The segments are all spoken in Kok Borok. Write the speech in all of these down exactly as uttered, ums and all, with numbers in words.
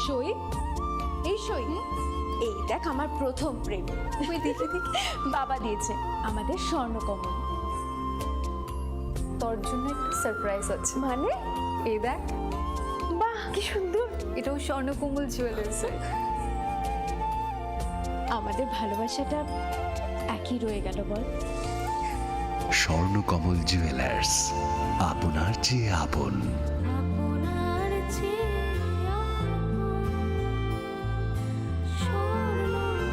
সই, এই সই। হুম? এই দেখ আমার প্রথম প্রেম। ওই দেখি, দেখি। বাবা দিয়েছে আমাদের স্বর্ণকমল। তোর জন্য একটা সারপ্রাইজ আছে। মানে? এই দেখ। বাহ, কি সুন্দর। এটাও স্বর্ণকমল জুয়েলার্সের। আমাদের ভালোবাসাটা একই রয়ে গেল বল। স্বর্ণকমল জুয়েলার্স, আপনার চেয়ে আপন। আপনার চেয়ে আপন। স্বর্ণকমল।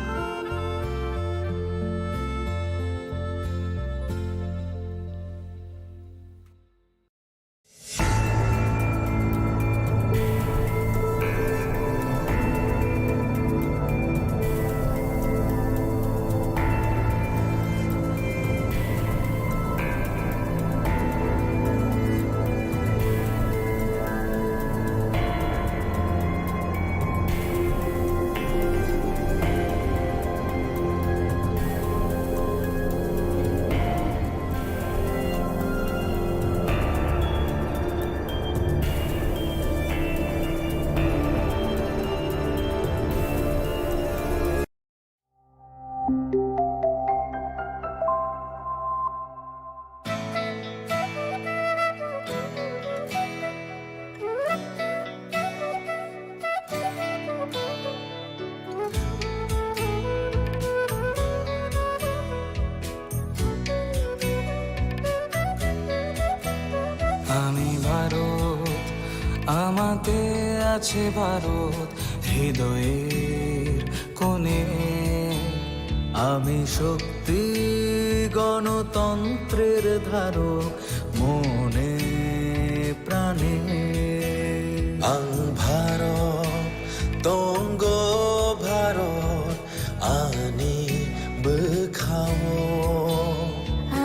আমি ভারত, আমাতে আছে ভারত, হৃদয়ের কোণে। আমি শক্তি, গণতন্ত্রের ধারক, মনে প্রাণে। Ang Bharot, tongo Bharot, ani bwkhao.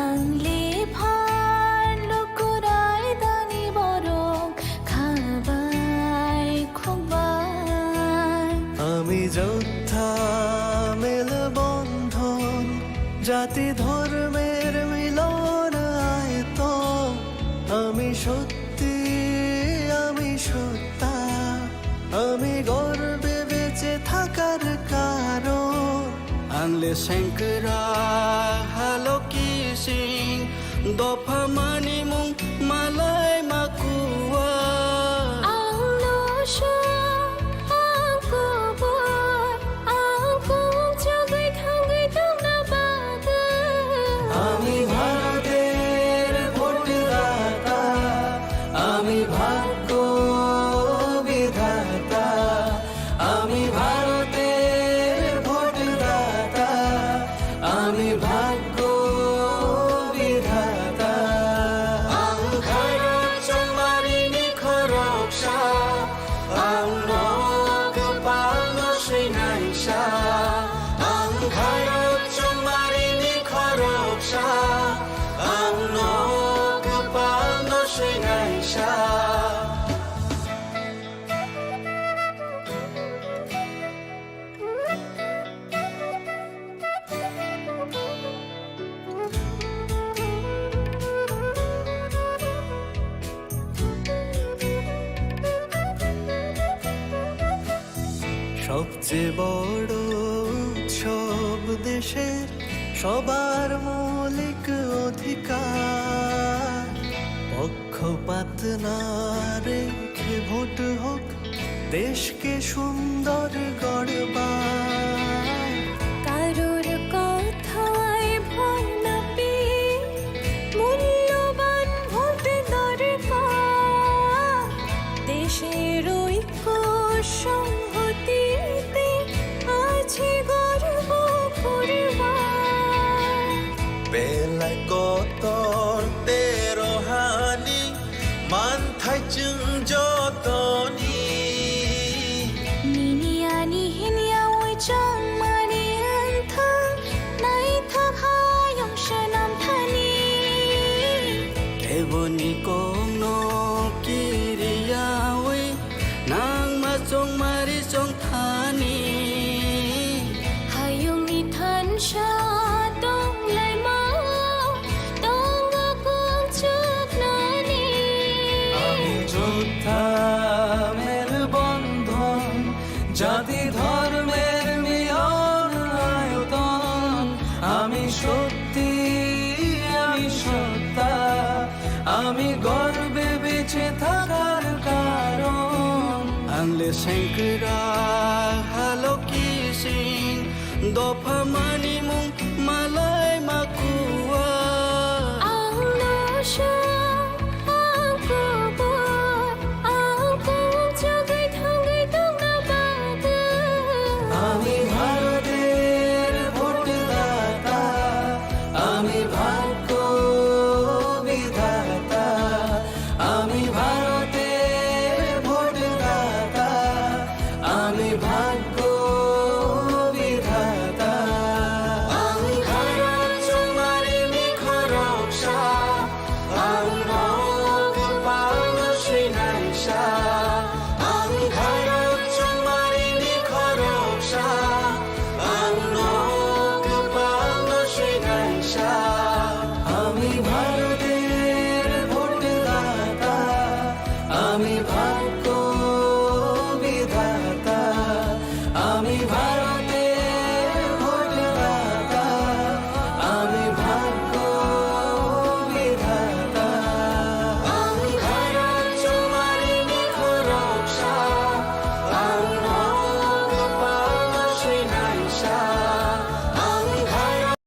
Ang le phan lukurai dani borok khabai khukbai. আমি যোদ্ধা মেলবন্ধন, জাতি ধর্মের মিলন আয়তন। আমি সত্যি, আমি সত্তা, আমি গর্বে বেঁচে থাকার কারণ। Ang le sengkra haloki sing, dopha manimung malai makua. Ang no sha, ang kubur, ang kung chagui thangui tongna bagwi. আমি ভারতের ভোটদাতা, আমি ভাগ্য বিধাতা, আমি ভারতের ভোটদাতা, আমি ভাগ্য বিধাতা। Ang Bharot chongmarini khoroksa, ang no kwpalno swinaisa. Ang Bharot chongmarini khoroksa, ang no kwpalno swinaisa. সবচেয়ে বড় উৎসব দেশের সবার মৌলিক অধিকার। পক্ষপাত না রেখে ভোট হোক দেশকে সুন্দর গড়বার। কারোর কথায় ভয় না পেয়ে মূল্যবান ভোট দরকার। দেশের ঐক্য সংহতিতে আছে গর্ব করবার। Belai kotor tei rohani manthai chwng jotoni. Nini ani hinya oi chongmani wngthang, naithok hayung swnam thani. Keboni kokno kiriyawi nangma chongma Sengkrak halo kising dopha manimung malai makuwa. Ang no sha, ang kubur, ang pung chugwi thangwi tongna bagwi. Ami Bharoter bhotdata, ami bhagyo bidhata, ami Bharoter bhotdata, ami bhagyo bidhata. Ang Bharat chongmarini khoroksa, ang rok palno swinaisa. Ang Bharat chongmarini khoroksa, ang rok palno swinaisa. Ami Bharoter bhotdata, ami bhagyo bidhata, ami Bharoter bhotdata, ami bhagyo bidhata. Ang Bharat chongmarini khoroksa, ang rok palno swinaisa. Ang Bharat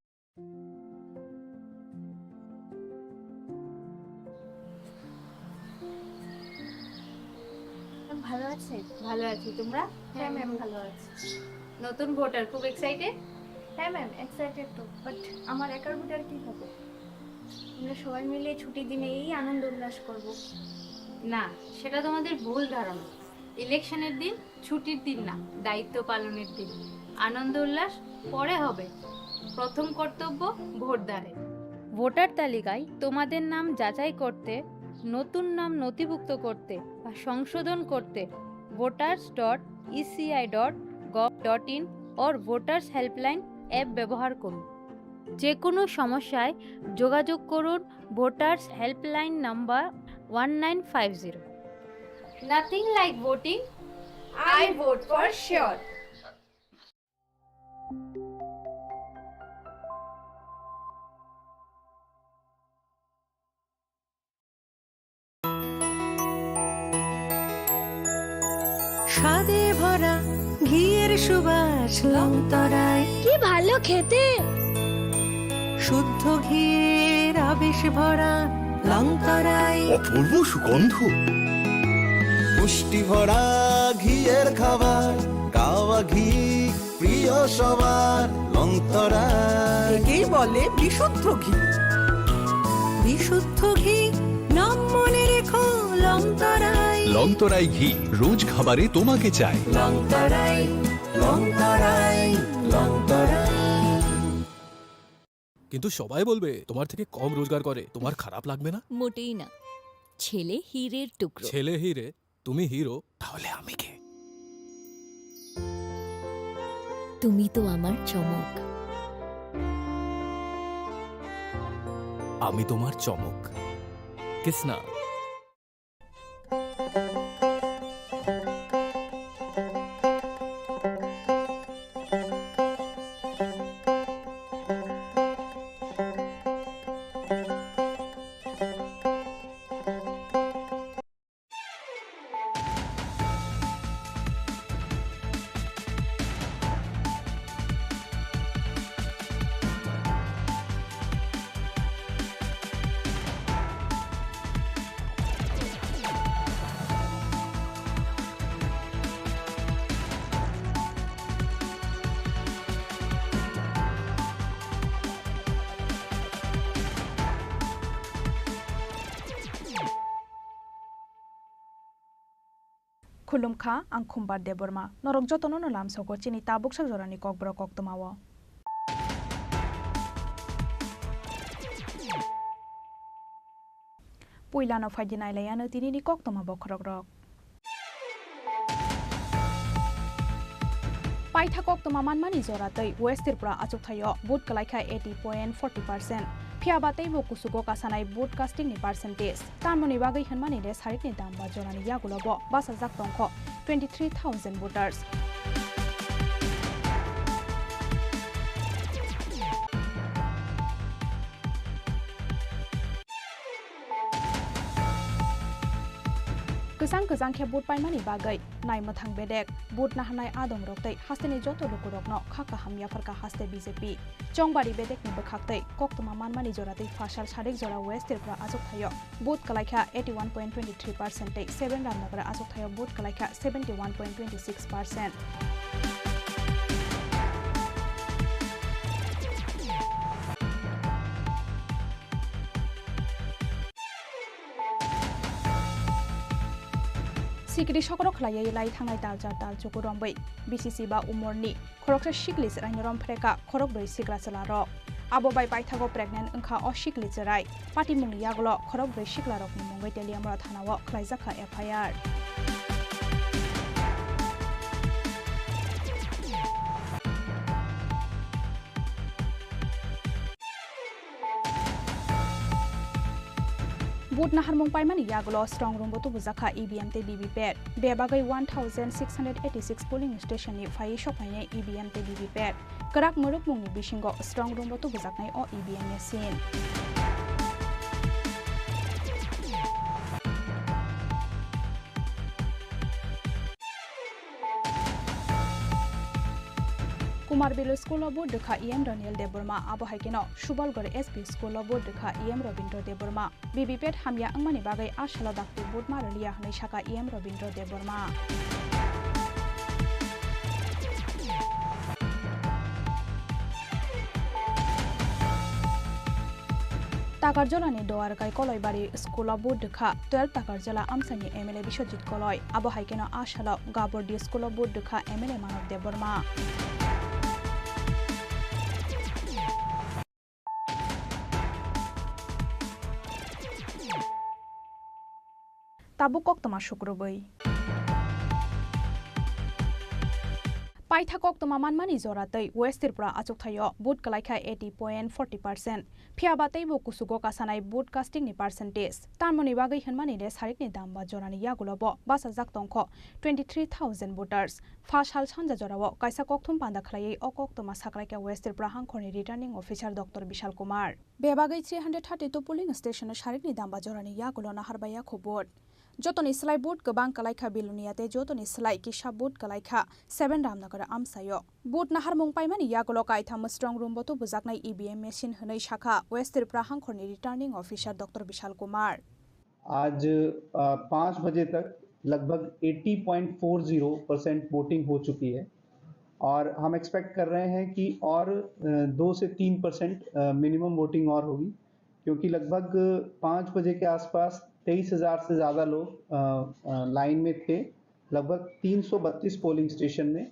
ভালো আছেন? ভালো আছি, তোমরা? হ্যাঁ, ম্যাম, ভালো আছি। নতুন ভোটার, খুব এক্সাইটেড? হ্যাঁ, ম্যাম, এক্সাইটেড তো, বাট আমার একার ভোটার কি হবে? আমরা সবাই মিলে ছুটির দিনে এই আনন্দ উল্লাস করব। না, সেটা তোমাদের ভুল ধারণা। ইলেকশনের দিন ছুটির দিন না, দায়িত্ব পালনের দিন। আনন্দ উল্লাস পরে হবে, প্রথম কর্তব্য ভোটদানের। ভোটার তালিকায় তোমাদের নাম যাচাই করতে, নতুন নাম নথিভুক্ত করতে বা সংশোধন করতে voters dot E C I dot gov dot in or voters helpline app ব্যবহার করুন। যে কোনো সমস্যায় যোগাযোগ করুন voters helpline number one nine five zero. Nothing like voting, I vote for sure. স্বাদে ভরা ঘিয়ের সুবাস লংতরাই। কি ভালো খেতে! শুদ্ধ ঘিয়ের আবেশ ভরা লংতরাই। অপূর্ব সুগন্ধ। পুষ্টি ভরা ঘিয়ের খাবার, গাওয়া ঘি প্রিয় সবার, লংতরাই। একেই বলে বিশুদ্ধ ঘি। বিশুদ্ধ ঘি, নাম মনে রেখো, লংতরাই। লংতরাই ঘি, রোজ খাবারে তোমাকে চাই। লংতরাই, লংতরাই, লংতরাই। কিন্তু সবাই বলবে তোমার থেকে কম রোজগার করে, তোমার খারাপ লাগবে না? মোটেই না। ছেলে হীরের টুকরো। ছেলে হীরে, তুমি হিরো, তাহলে আমি কে? তুমি তো আমার চমক। আমি তোমার চমক। Kisna. Khulumkha, ang Khumbar Debbarma. Norok jotono no lamsogo chini tabuksa jorani kokborok koktwmao. Puilano phaidi nailaiano tinini koktwma bokhorokrok. Paitha koktwma manmani jora tei West Tripura achukthai-o vote kwlaikha eighty point forty percent. Phiya ba teibo kuchugo kasanai vote casting ni percentage. Tamoni bagwi hwnmani le sarikni damba jorani yagulo bo bachajak tongkho twenty three thousand voters. Kwchang Kwchang khe vote paimani bagwi naimwthang bedek, vote naharnai adongrok tei hasteni joto lukurokno kha kaham yapharkha haste B J P. Chongbari bedekni bwkhaktwi koktwma manmani joratwi phasal sarik jora West Tripura achukthaio vote kwlaikha eighty one point twenty three percent tei Seven Ramnagar achukthaio vote kwlaikha seventy one point twenty six percent. Sikiri sokro khlaiwi lai thangnai talchar talchuku romwi B C C ba umorni khoroksa sikli chwraino rom phreka khorokbrwi sikla chwlarok. Abo bai paithago pregnant wngkha o sikli chwrai. Patimungni yagulo khorokbrwi siklarokni mungwi Teliamura thanao khlaijakha F I R. Vote naharmung paimani yagulo strong room bo tubujakha E V M tei V V P A T. Bebagwi one thousand six hundred eighty six polling station ni phaiwi sokphainai E V M tei V V P A T. Kwrak mwrwkmungni bisingo strong room bo tubujaknai o E V M machine. Kumar Bilu School o vote rwkha E M Daniel Debbarma, abo hai kheno Subalgarh S P School o vote rwkha E M Rabindra Debbarma. V V P A T hamya wngmani bagwi a salo dakti vote ma rwliya hwnwi sakha E M Rabindra Debbarma. Takarjalani Doarkai Koloibari School o vote rwkha twelve Takarjala amchaini M L A Biswajit Koloi. Abo hai kheno a salo Gabordi School o vote rwkha M L A Manav Debbarma. Tabuk koktwma sukrubwi. Paitha koktwma manmani jora tei West Tripura achukthaio vote kwlaikha eighty point forty percent. Phiyaba teibo kuchugo kasanai vote casting ni percentage. Tamoni bagwi hwnmani le sarikni damba jorani yagulo bo bachajak tongkho twenty three thousand voters. Pha sal sanja jorao kaisa kokthum panda khlaiwi o koktwma saklaikha West Tripura hangkhorni Returning Officer Doctor Bishal Kumar. Bebagwi three hundred thirty two polling station o sarikni damba jorani yagulo nahar baiya kho vote. Jotoni slai vote kwbang kwlaikha Bilonia tei jotoni slai kisa vote kwlaikha Seven Ramnagar amchaio. Vote naharmung paimani yagulo kaitham strong room bo tubujaknai E V M machine hwnwi sakha West Tripura hangkhorni Returning Officer Doctor Bishal Kumar. आज, अ, पाँच बजे तक लगभग अस्सी पॉइंट चार zero percent voting हो चुकी है और हम एक्सपेक्ट कर रहे हैं कि और, अ, दो से तीन परसेंट, अ, मिनिमम वोटिंग और होगी, क्योंकि लगभग पाँच बजे के आसपास तेईस हज़ार से ज़्यादा लोग, अ, अ, लाइन में थे, लगभग तीन सौ बत्तीस पोलिंग स्टेशन में,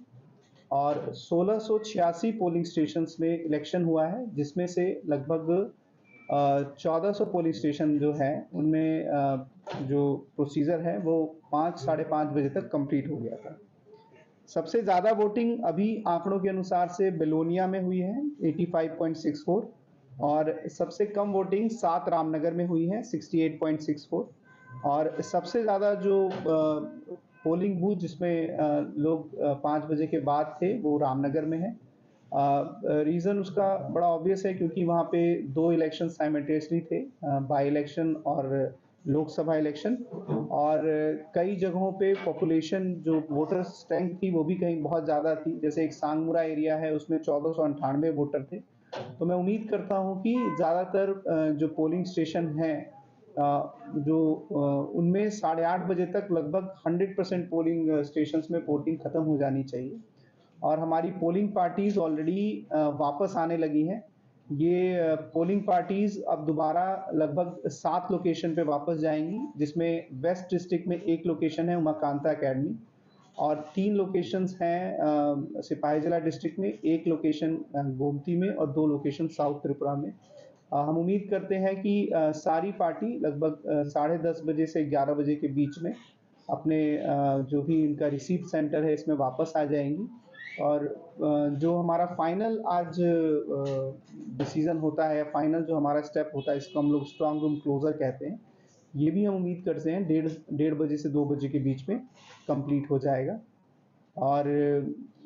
और सोलह सौ छियासी पोलिंग स्टेशंस में इलेक्शन हुआ है, जिसमें से लगभग, अ, चौदह सौ पोलिंग स्टेशन जो है, उनमें, अ, जो प्रोसीजर है, वो पाँच, साढ़े पाँच बजे तक कंप्लीट हो गया था। सबसे ज़्यादा वोटिंग अभी आंकड़ों के अनुसार से बेलोनिया में हुई है, eighty five point six four, और सबसे कम वोटिंग सात रामनगर में हुई है, sixty eight point six four, और सबसे ज़्यादा जो, अ, पोलिंग बूथ जिसमें, अ, लोग, अ, पाँच बजे के बाद थे, वो रामनगर में है। अ, रीज़न उसका बड़ा ऑब्वियस है, क्योंकि वहाँ पे दो इलेक्शन साइमल्टेनियसली थे, अ, बाई इलेक्शन और लोकसभा इलेक्शन, और कई जगहों पे पॉपुलेशन, जो वोटर स्ट्रेंथ थी, वो भी कहीं बहुत ज़्यादा थी। जैसे एक सांगमुरा एरिया है, उसमें चौदह सौ अंठानवे वोटर थे। तो मैं उम्मीद करता हूँ कि ज़्यादातर, अ, जो पोलिंग स्टेशन हैं, अ, जो, अ, उनमें साढ़े आठ बजे तक लगभग हंड्रेड परसेंट पोलिंग, अ, स्टेशंस में वोटिंग ख़त्म हो जानी चाहिए। और हमारी पोलिंग पार्टीज ऑलरेडी, अ, वापस आने लगी हैं। ये, अ, पोलिंग पार्टीज अब दोबारा लगभग सात लोकेशन पे वापस जाएंगी, जिसमें वेस्ट डिस्ट्रिक्ट में एक लोकेशन है उमाकांता एकेडमी, और तीन लोकेशंस हैं, अ, सिपाहीजला डिस्ट्रिक्ट में, एक लोकेशन, अ, गोमती में और दो लोकेशन साउथ त्रिपुरा में। अ, हम उम्मीद करते हैं कि, अ, सारी पार्टी लगभग, अ, साढ़े दस बजे से ग्यारह बजे के बीच में अपने, अ, जो भी इनका रिसीट सेंटर है, इसमें वापस आ जाएंगी। और, अ, जो हमारा फाइनल आज, अ, डिसीजन होता है या फाइनल जो हमारा स्टेप होता है, इसको हम लोग स्ट्रांग रूम क्लोजर कहते हैं। ये भी हम उम्मीद करते हैं डेढ़, डेढ़ बजे से दो बजे के बीच में कंप्लीट हो जाएगा। और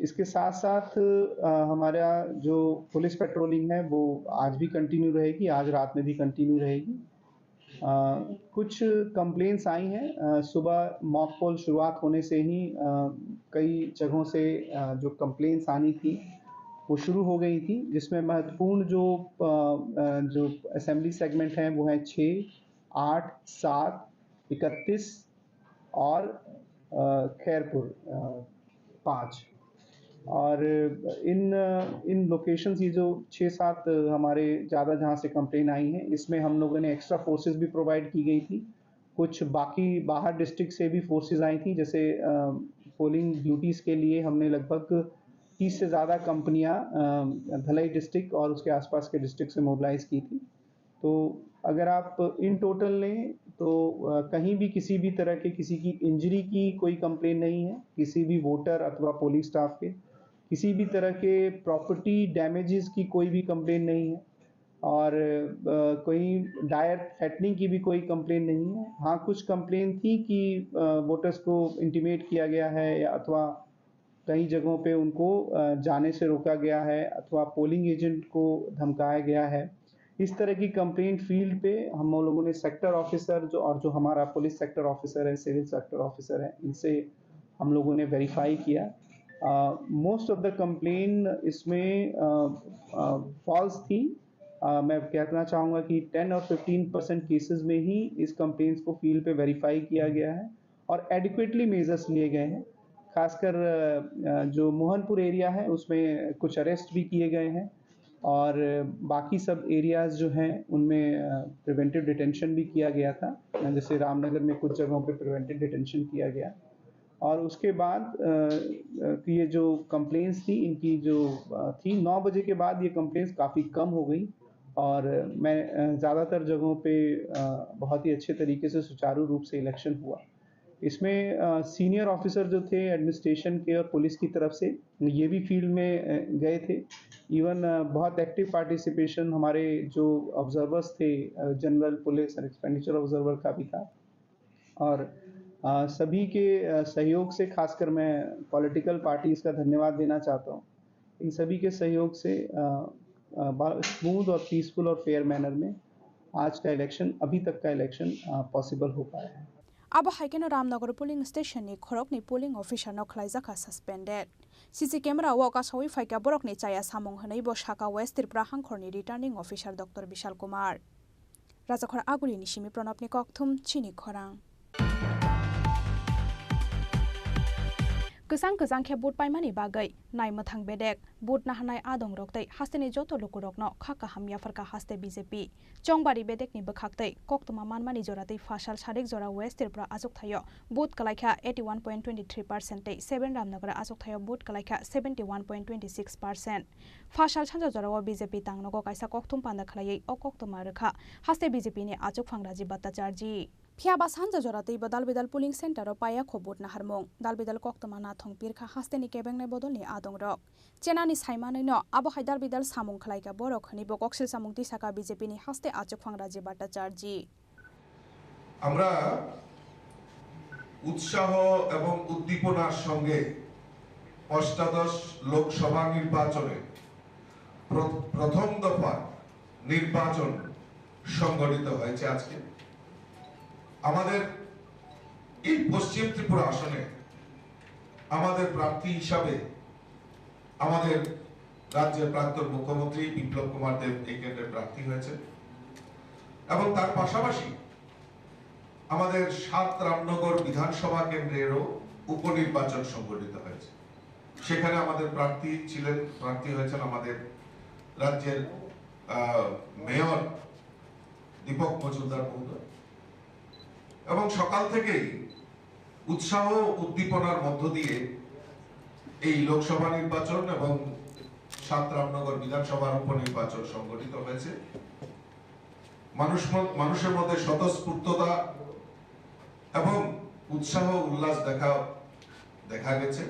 इसके साथ-साथ, अ, हमारा जो पुलिस पेट्रोलिंग है, वो आज भी कंटिन्यू रहेगी, आज रात में भी कंटिन्यू रहेगी। अ, कुछ कंप्लेंट्स आई हैं। अ, सुबह मॉक पोल शुरुआत होने से ही, अ, कई जगहों से, अ, जो कंप्लेंट्स आनी थी, वो शुरू हो गई थी, जिसमें महत्वपूर्ण जो, अ, अ, जो असेंबली सेगमेंट हैं, वो हैं छः, आठ, सात, इकतीस और, अ, खैरपुर, अ, पाँच। और इन, इन लोकेशंस, ये जो छः सात हमारे ज़्यादा जहाँ से कंप्लेन आई हैं, इसमें हम लोगों ने एक्स्ट्रा फोर्सेज भी प्रोवाइड की गई थी। कुछ बाकी बाहर डिस्ट्रिक्ट से भी फोर्सेज आई थी, जैसे, अ, पोलिंग ड्यूटीज़ के लिए हमने लगभग तीस से ज़्यादा कंपनियां, अ, धलाई डिस्ट्रिक्ट और उसके आसपास के डिस्ट्रिक्ट से मोबिलाइज की थी। तो अगर आप इन टोटल लें तो, अ, कहीं भी किसी भी तरह के किसी की इंजरी की कोई कंप्लेन नहीं है, किसी भी वोटर अथवा पोलिंग स्टाफ के किसी भी तरह के प्रॉपर्टी डैमेजेस की कोई भी कंप्लेन नहीं है और, अ, कोई डायर थ्रेटनिंग की भी कोई कंप्लेन नहीं है। हाँ, कुछ कंप्लेन थी कि, अ, वोटर्स को इंटिमेट किया गया है या अथवा कई जगहों पे उनको, अ, जाने से रोका गया है अथवा पोलिंग एजेंट को धमकाया गया है। इस तरह की कंप्लेंट फील्ड पे हम लोगों ने सेक्टर ऑफिसर जो, और जो हमारा पुलिस सेक्टर ऑफिसर है, सिविल सेक्टर ऑफिसर है, इनसे हम लोगों ने वेरीफाई किया। अ, मोस्ट ऑफ द कंप्लेन इसमें, अ, अ, फॉल्स थी। अ, मैं कहना चाहूँगा कि टेन और फिफ्टीन परसेंट केसेस में ही इस कंप्लेंट्स को फील्ड पे वेरीफाई किया गया है और एडिक्वेटली मेजर्स लिए गए हैं। खासकर, अ, अ, जो मोहनपुर एरिया है, उसमें कुछ अरेस्ट भी किए गए हैं और बाकी सब एरियाज जो हैं, उनमें, अ, प्रिवेंटिव डिटेंशन भी किया गया था। अ, जैसे रामनगर में कुछ जगहों पे प्रिवेंटिव डिटेंशन किया गया और उसके बाद, अ, अ, ये जो कंप्लेंट्स थी, इनकी जो, अ, थी, नौ बजे के बाद ये कंप्लेंट्स काफ़ी कम हो गई और मैं, अ, ज़्यादातर जगहों पे, अ, बहुत ही अच्छे तरीके से सुचारू रूप से इलेक्शन हुआ। इसमें, अ, सीनियर ऑफिसर जो थे एडमिनिस्ट्रेशन के और पुलिस की तरफ से, ये भी फील्ड में, अ, गए थे। इवन, अ, बहुत एक्टिव पार्टिसिपेशन हमारे जो ऑब्जर्वर्स थे, अ, जनरल पुलिस और एक्सपेंडिचर ऑब्जर्वर का भी था। और, अ, सभी के, अ, सहयोग से, खासकर मैं पॉलिटिकल पार्टीज का धन्यवाद देना चाहता हूँ। इन सभी के सहयोग से, अ, अ, बा-, स्मूथ और पीसफुल और फेयर मैनर में आज का इलेक्शन, अभी तक का इलेक्शन, अ, पॉसिबल हो पाया है। Abo hai kheno Ramnagar polling station ni khoroknwi polling officer no khwlaijakha suspended. C C camera o kasawi phaikha borokni chaya samung hwnwi bo saka West Tripura hangkhorni returning officer Doctor Bishal Kumar. Rajakhor Agulini simi Pranabni kokthum chini khorang. Kwchang kwchang khe vote paimani bagwi naimwthang bedek, vote naharnai adongrok tei hasteni joto lukurokno kha kaham yapharkha haste B J P. Chongbari bedekni bwkhaktwi koktwma manmani joratwi phasal sarik jora West Tripura achukthaio vote kwlaikha eighty one point twenty three percent tei Seven Ramnagar achukthaio vote kwlaikha seventy one point twenty six percent. Phasal sanja jorao B J P tangnogo kaisa kokthum panda khwlaiwi o koktwma rwkha haste B J P ni achukphang Rajiv Bhattacharjee. Phiya ba sanja jora teibo dal bidal polling center o paiya kho vote naharmung. Dal bidal koktwma nathong pirkha hasteni kebengnai bodolni adongrok. Chenani saimanwino abo hai dal bidal samung khwlaikha borok hwnwi bo koksil samung tisakha B J P ni haste achukphang Rajiv Bhattacharjee. আমরা উৎসাহ এবং উদ্দীপনার সঙ্গে অষ্টাদশ লোকসভা নির্বাচনে প্র-, প্রথম দফার নির্বাচন সংগঠিত হয়েছে আজকে। আমাদের এই পশ্চিম ত্রিপুরা আসনে আমাদের প্রার্থী হিসাবে আমাদের রাজ্যের প্রাক্তন মুখ্যমন্ত্রী বিপ্লব কুমার দেব এই কেন্দ্রে প্রার্থী হয়েছেন এবং তার পাশাপাশি আমাদের সাত রামনগর বিধানসভা কেন্দ্রেরও উপনির্বাচন সংগঠিত হয়েছে। সেখানে আমাদের প্রার্থী ছিলেন, প্রার্থী হয়েছেন আমাদের রাজ্যের, আহ, মেয়র দীপক মজুমদার মহোদয়। এবং সকাল থেকেই উৎসাহ উদ্দীপনার মধ্য দিয়ে এই লোকসভা নির্বাচন এবং সাত রামনগর বিধানসভার উপনির্বাচন সংগঠিত হয়েছে। মানুষ ম-, মানুষের মধ্যে স্বতঃস্ফূর্ততা এবং উৎসাহ উল্লাস দেখা, দেখা গেছে।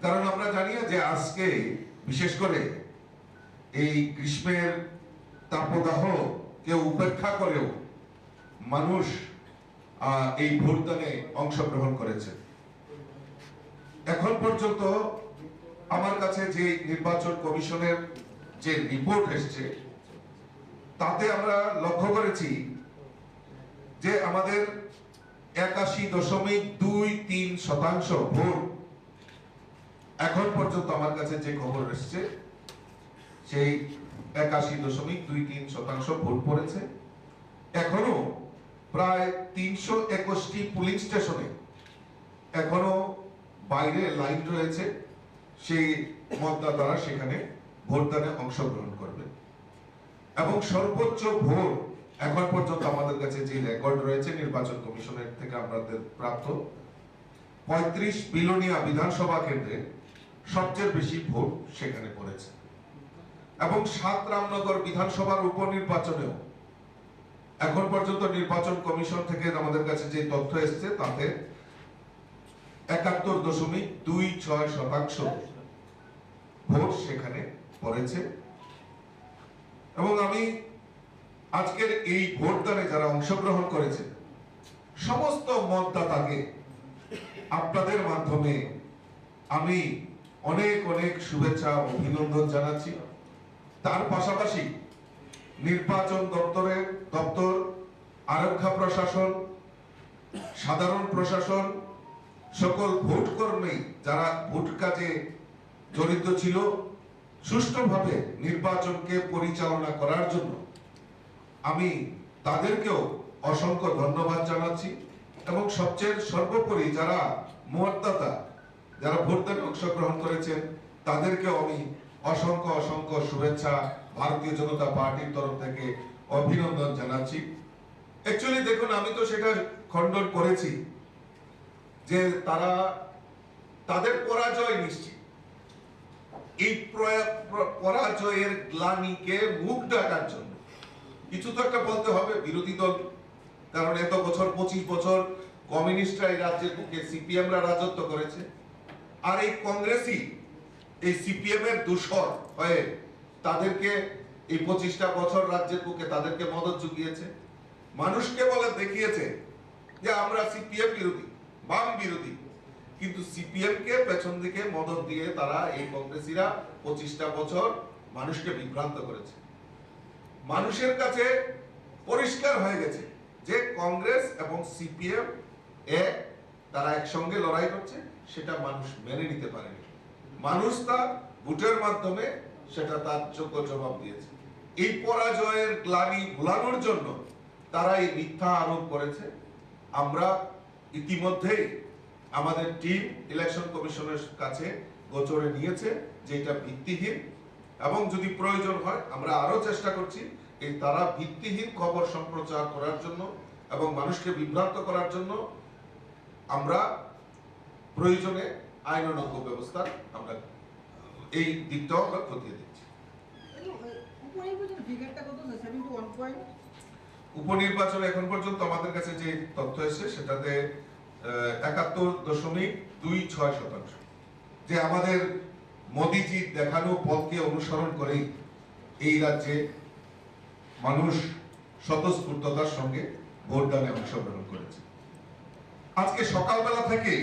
কারণ আমরা জানি যে আজকে বিশেষ করে এই গ্রীষ্মের তাপদাহ কেউ উপেক্ষা করেও মানুষ, আহ, এই ভোটদানে অংশগ্রহণ করেছে। এখন পর্যন্ত আমার কাছে যে নির্বাচন কমিশনের যে রিপোর্ট এসছে, তাতে আমরা লক্ষ্য করেছি যে আমাদের একাশি দশমিক দুই তিন শতাংশ ভোট এখন পর্যন্ত আমার কাছে যে খবর এসছে, সেই একাশি দশমিক দুই তিন শতাংশ ভোট পড়েছে। এখনো প্রায় তিনশো একুশটি পোলিং স্টেশনে এখনো বাইরে লাইন রয়েছে, সেই মতদাতারা সেখানে ভোটদানে অংশগ্রহণ করবে। এবং সর্বোচ্চ ভোট এখন পর্যন্ত আমাদের কাছে যে রেকর্ড রয়েছে নির্বাচন কমিশনের থেকে আমাদের প্রাপ্ত, পঁয়ত্রিশ বিলোনিয়া বিধানসভা কেন্দ্রে সবচেয়ে বেশি ভোট সেখানে পড়েছে। এবং সাত রামনগর বিধানসভার উপনির্বাচনেও এখন পর্যন্ত নির্বাচন কমিশন থেকে আমাদের কাছে যে তথ্য এসছে, তাতে একাত্তর দশমিক দুই ছয় শতাংশ ভোট সেখানে পড়েছে। এবং আমি আজকের এই ভোটদানে যারা অংশগ্রহণ করেছে, সমস্ত মতদাতাকে আপনাদের মাধ্যমে আমি অনেক অনেক শুভেচ্ছা ও অভিনন্দন জানাচ্ছি। তার পাশাপাশি নির্বাচন দপ্তরের দপ্তর, আরক্ষা প্রশাসন, সাধারণ প্রশাসন, সকল ভোট কর্মী যারা ভোট কাজে জড়িত ছিল, সুষ্ঠুভাবে নির্বাচনকে পরিচালনা করার জন্য আমি তাদেরকেও অসংখ্য ধন্যবাদ জানাচ্ছি। এবং সবচেয়ে সর্বোপরি যারা মতদাতা, যারা ভোটদানে অংশগ্রহণ করেছেন, তাদেরকেও আমি অসংখ্য অসংখ্য শুভেচ্ছা ভারতীয় জনতা পার্টির তরফ থেকে অভিনন্দন জানাচ্ছি। অ্যাকচুয়ালি দেখুন, আমি তো সেটা খণ্ডন করেছি যে তারা, তাদের পরাজয় নিশ্চিত। এই প্রয়া-, প্র-, পরাজয়ের গ্লানিকে মুখ ঢাকার জন্য কিছু তো একটা বলতে হবে বিরোধী দল, কারণ এত বছর, পঁচিশ বছর কমিউনিস্টরা এই রাজ্যের বুকে, সিপিএমরা রাজত্ব করেছে, আর এই কংগ্রেসই এই সিপিএম এর দোসর হয়ে তাদেরকে এই পঁচিশটা বছর রাজ্যের বুকে তাদেরকে মদত জুগিয়েছে, মানুষকে বলে দেখিয়েছে যে আমরা সিপিএম বিরোধী, বাম বিরোধী, কিন্তু সিপিএম কে পেছন দিকে মদত দিয়ে তারা, এই কংগ্রেসীরা, পঁচিশটা বছর মানুষকে বিভ্রান্ত করেছে। মানুষের কাছে পরিষ্কার হয়ে গেছে যে কংগ্রেস এবং সিপিএম এক, তারা একসঙ্গে লড়াই করছে, সেটা মানুষ মেনে নিতে পারেনি। মানুষ তার ভোটের মাধ্যমে সেটা তার যোগ্য জবাব দিয়েছে। এই পরাজয়ের গ্লানি ভুলানোর জন্য তারা এই মিথ্যা আরোপ করেছে। আমরা ইতিমধ্যেই আমাদের টিম ইলেকশন কমিশনের কাছে গোচরে নিয়েছে যে এটা ভিত্তিহীন, এবং যদি প্রয়োজন হয় আমরা আরও চেষ্টা করছি এই তারা ভিত্তিহীন খবর সম্প্রচার করার জন্য এবং মানুষকে বিভ্রান্ত করার জন্য। আমরা প্রয়োজনে আইনানুগ ব্যবস্থা আমরা এই দিকটাও আমরা খতিয়ে দেখছি। এবং, এ, উপনির্বাচনের ফিগারটা কত স্যার? Seventy one point? উপনির্বাচন এখন পর্যন্ত আমাদের কাছে যে তথ্য এসেছে সেটাতে, আহ, একাত্তর দশমিক দুই ছয় শতাংশ, যে আমাদের মোদিজির দেখানো পথকে অনুসরণ করেই এই রাজ্যে মানুষ স্বতঃস্ফূর্ততার সঙ্গে ভোটদানে অংশগ্রহণ করেছে। আজকে সকালবেলা থেকেই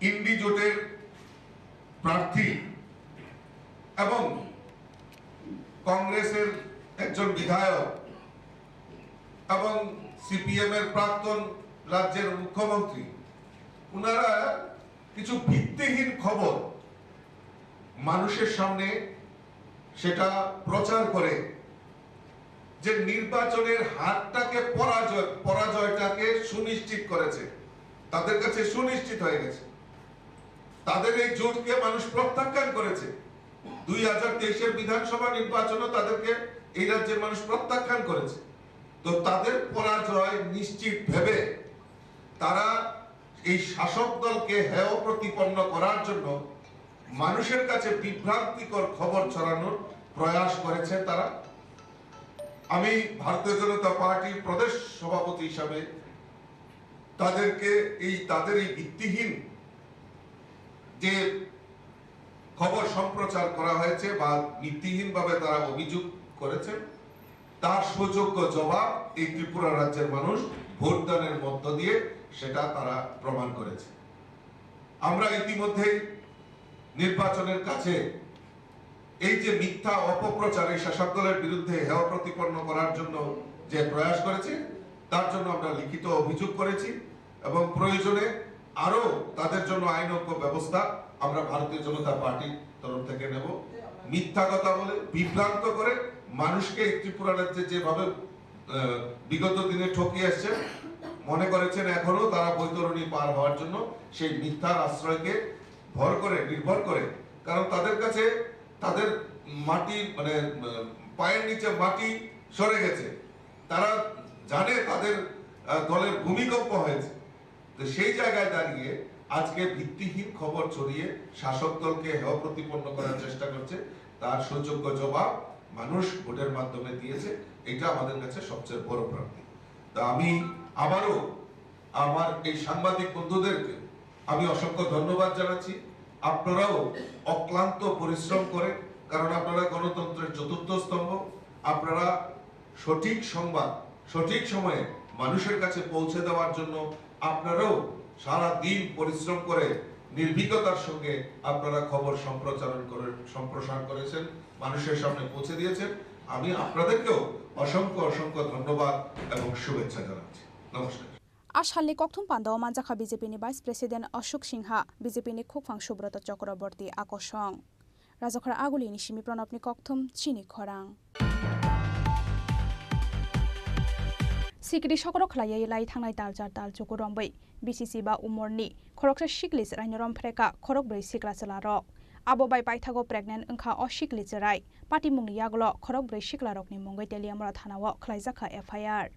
ইন্ডি জোটের প্রার্থী এবং কংগ্রেসের একজন বিধায়ক এবং সিপিএম এর প্রাক্তন রাজ্যের মুখ্যমন্ত্রী, ওনারা কিছু ভিত্তিহীন খবর মানুষের সামনে সেটা প্রচার করে যে নির্বাচনের হারটাকে, পরাজয়, পরাজয়টাকে সুনিশ্চিত করেছে, তাদের কাছে সুনিশ্চিত হয়ে গেছে। তাদের এই জোটকে মানুষ প্রত্যাখ্যান করেছে। দুই হাজার তেইশের বিধানসভা নির্বাচনও তাদেরকে এই রাজ্যের মানুষ প্রত্যাখ্যান করেছে। তো তাদের পরাজয় নিশ্চিত ভেবে তারা এই শাসক দলকে হেয় প্রতিপন্ন করার জন্য মানুষের কাছে বিভ্রান্তিকর খবর ছড়ানোর প্রয়াস করেছে তারা। আমি ভারতীয় জনতা পার্টির প্রদেশ সভাপতি হিসাবে তাদেরকে এই, তাদের এই ভিত্তিহীন যে খবর সম্প্রচার করা হয়েছে বা ভিত্তিহীনভাবে তারা অভিযোগ করেছেন, তার সুযোগ্য জবাব এই ত্রিপুরা রাজ্যের মানুষ ভোটদানের মধ্য দিয়ে সেটা তারা প্রমাণ করেছে। আমরা ইতিমধ্যেই নির্বাচনের কাছে এই যে মিথ্যা অপপ্রচার, এই শাসক দলের বিরুদ্ধে হেয় প্রতিপন্ন করার জন্য যে প্রয়াস করেছে, তার জন্য আমরা লিখিত অভিযোগ করেছি এবং প্রয়োজনে আরো তাদের জন্য আইনজ্ঞ ব্যবস্থা আমরা ভারতীয় জনতা পার্টির তরফ থেকে নেব। মিথ্যা কথা বলে, বিভ্রান্ত করে মানুষকে এই ত্রিপুরা রাজ্যে যেভাবে, আহ, বিগত দিনে ঠকিয়ে আসছে, মনে করেছেন এখনো তারা বৈতরণী পার হওয়ার জন্য সেই মিথ্যার আশ্রয়কে ভর করে, নির্ভর করে, কারণ তাদের কাছে তাদের মাটি, মানে, আহ, পায়ের নিচে মাটি সরে গেছে। তারা জানে তাদের, আহ, দলের ভূমিকম্প হয়েছে। তো সেই জায়গায় দাঁড়িয়ে আজকে ভিত্তিহীন খবর ছড়িয়ে শাসক দলকে হেয় প্রতিপন্ন করার চেষ্টা করছে, তার সুযোগ্য জবাব মানুষ ভোটের মাধ্যমে দিয়েছে। এটা আমাদের কাছে সবচেয়ে বড় প্রাপ্তি। তা আমি আবারও আমার এই সাংবাদিক বন্ধুদেরকে আমি অসংখ্য ধন্যবাদ জানাচ্ছি। আপনারাও অক্লান্ত পরিশ্রম করে, কারণ আপনারা গণতন্ত্রের চতুর্থ স্তম্ভ, আপনারা সঠিক সংবাদ সঠিক সময়ে মানুষের কাছে পৌঁছে দেওয়ার জন্য আপনারাও সারা দিন পরিশ্রম করে নির্ভীকতার সঙ্গে আপনারা খবর সম্প্রচারণ করে, সম্প্রসার করেছেন, মানুষের সামনে পৌঁছে দিয়েছেন। আমি আপনাদেরকেও অসংখ্য অসংখ্য ধন্যবাদ এবং শুভেচ্ছা জানাচ্ছি। নমস্কার। A salni kokthum pandao manjakha B J P ni Vice President Ashok Singha, B J P ni khukphang Subrata Chakraborty akosong. Rajakhara Aguli ni simi Pranab ni kokthum chini khorang. Sikiri sokro khlaiwi lai thangnai talchar talchuku rombwi B C C ba umorni khoroksa sikli chwraino romphre kha khorokbrwi sikla chwlarok. Abo bai paithago pregnant wngkha o sikli chwrai. Patimungni yagulo khorokbrwi siklarokni mungwi Teliamura thanao khlaijakha F I R.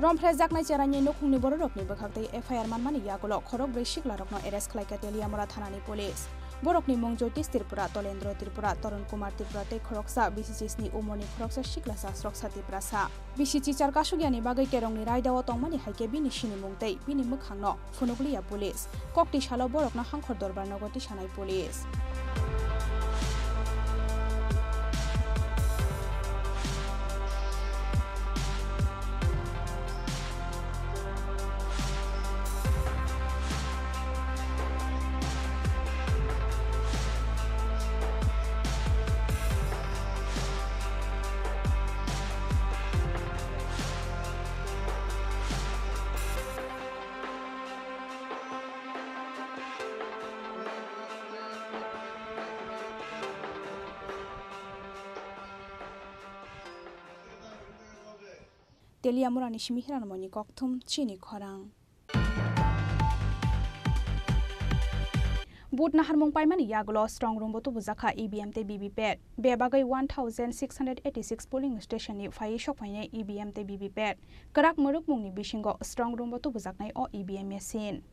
Romphrejaknai cheraini nukhungni bororokni bwkhaktwi F I R manmani yagulo khorokbrwi siklarokno arrest khlaikha Teliamura thanani police. Borokni mung Jyotish Tripura, Tolendro Tripura, Tarun Kumar Tripura tei khoroksa B C C sni umorni khoroksa sikla Sasroksa Tiprasa. B C C char kasukyani bagwi kerongni raidao tongmani hai khe bini sinimung tei bini mwkhangno phunukliya police. Kokti salo borokno Hangkhor Dorbar nogo tisanai police. Teliamurani simi Hiranmoyni kokthum chini khorang. Vote naharmung paimani yagulo strong room bo tubujakha E V M tei V V P A T. Bebagwi one thousand six hundred eighty six polling station ni phaiwi sokphainai E V M tei V V P A T. Kwrak mwrwkmungni bisingo strong room bo tubujaknai o E V M machine.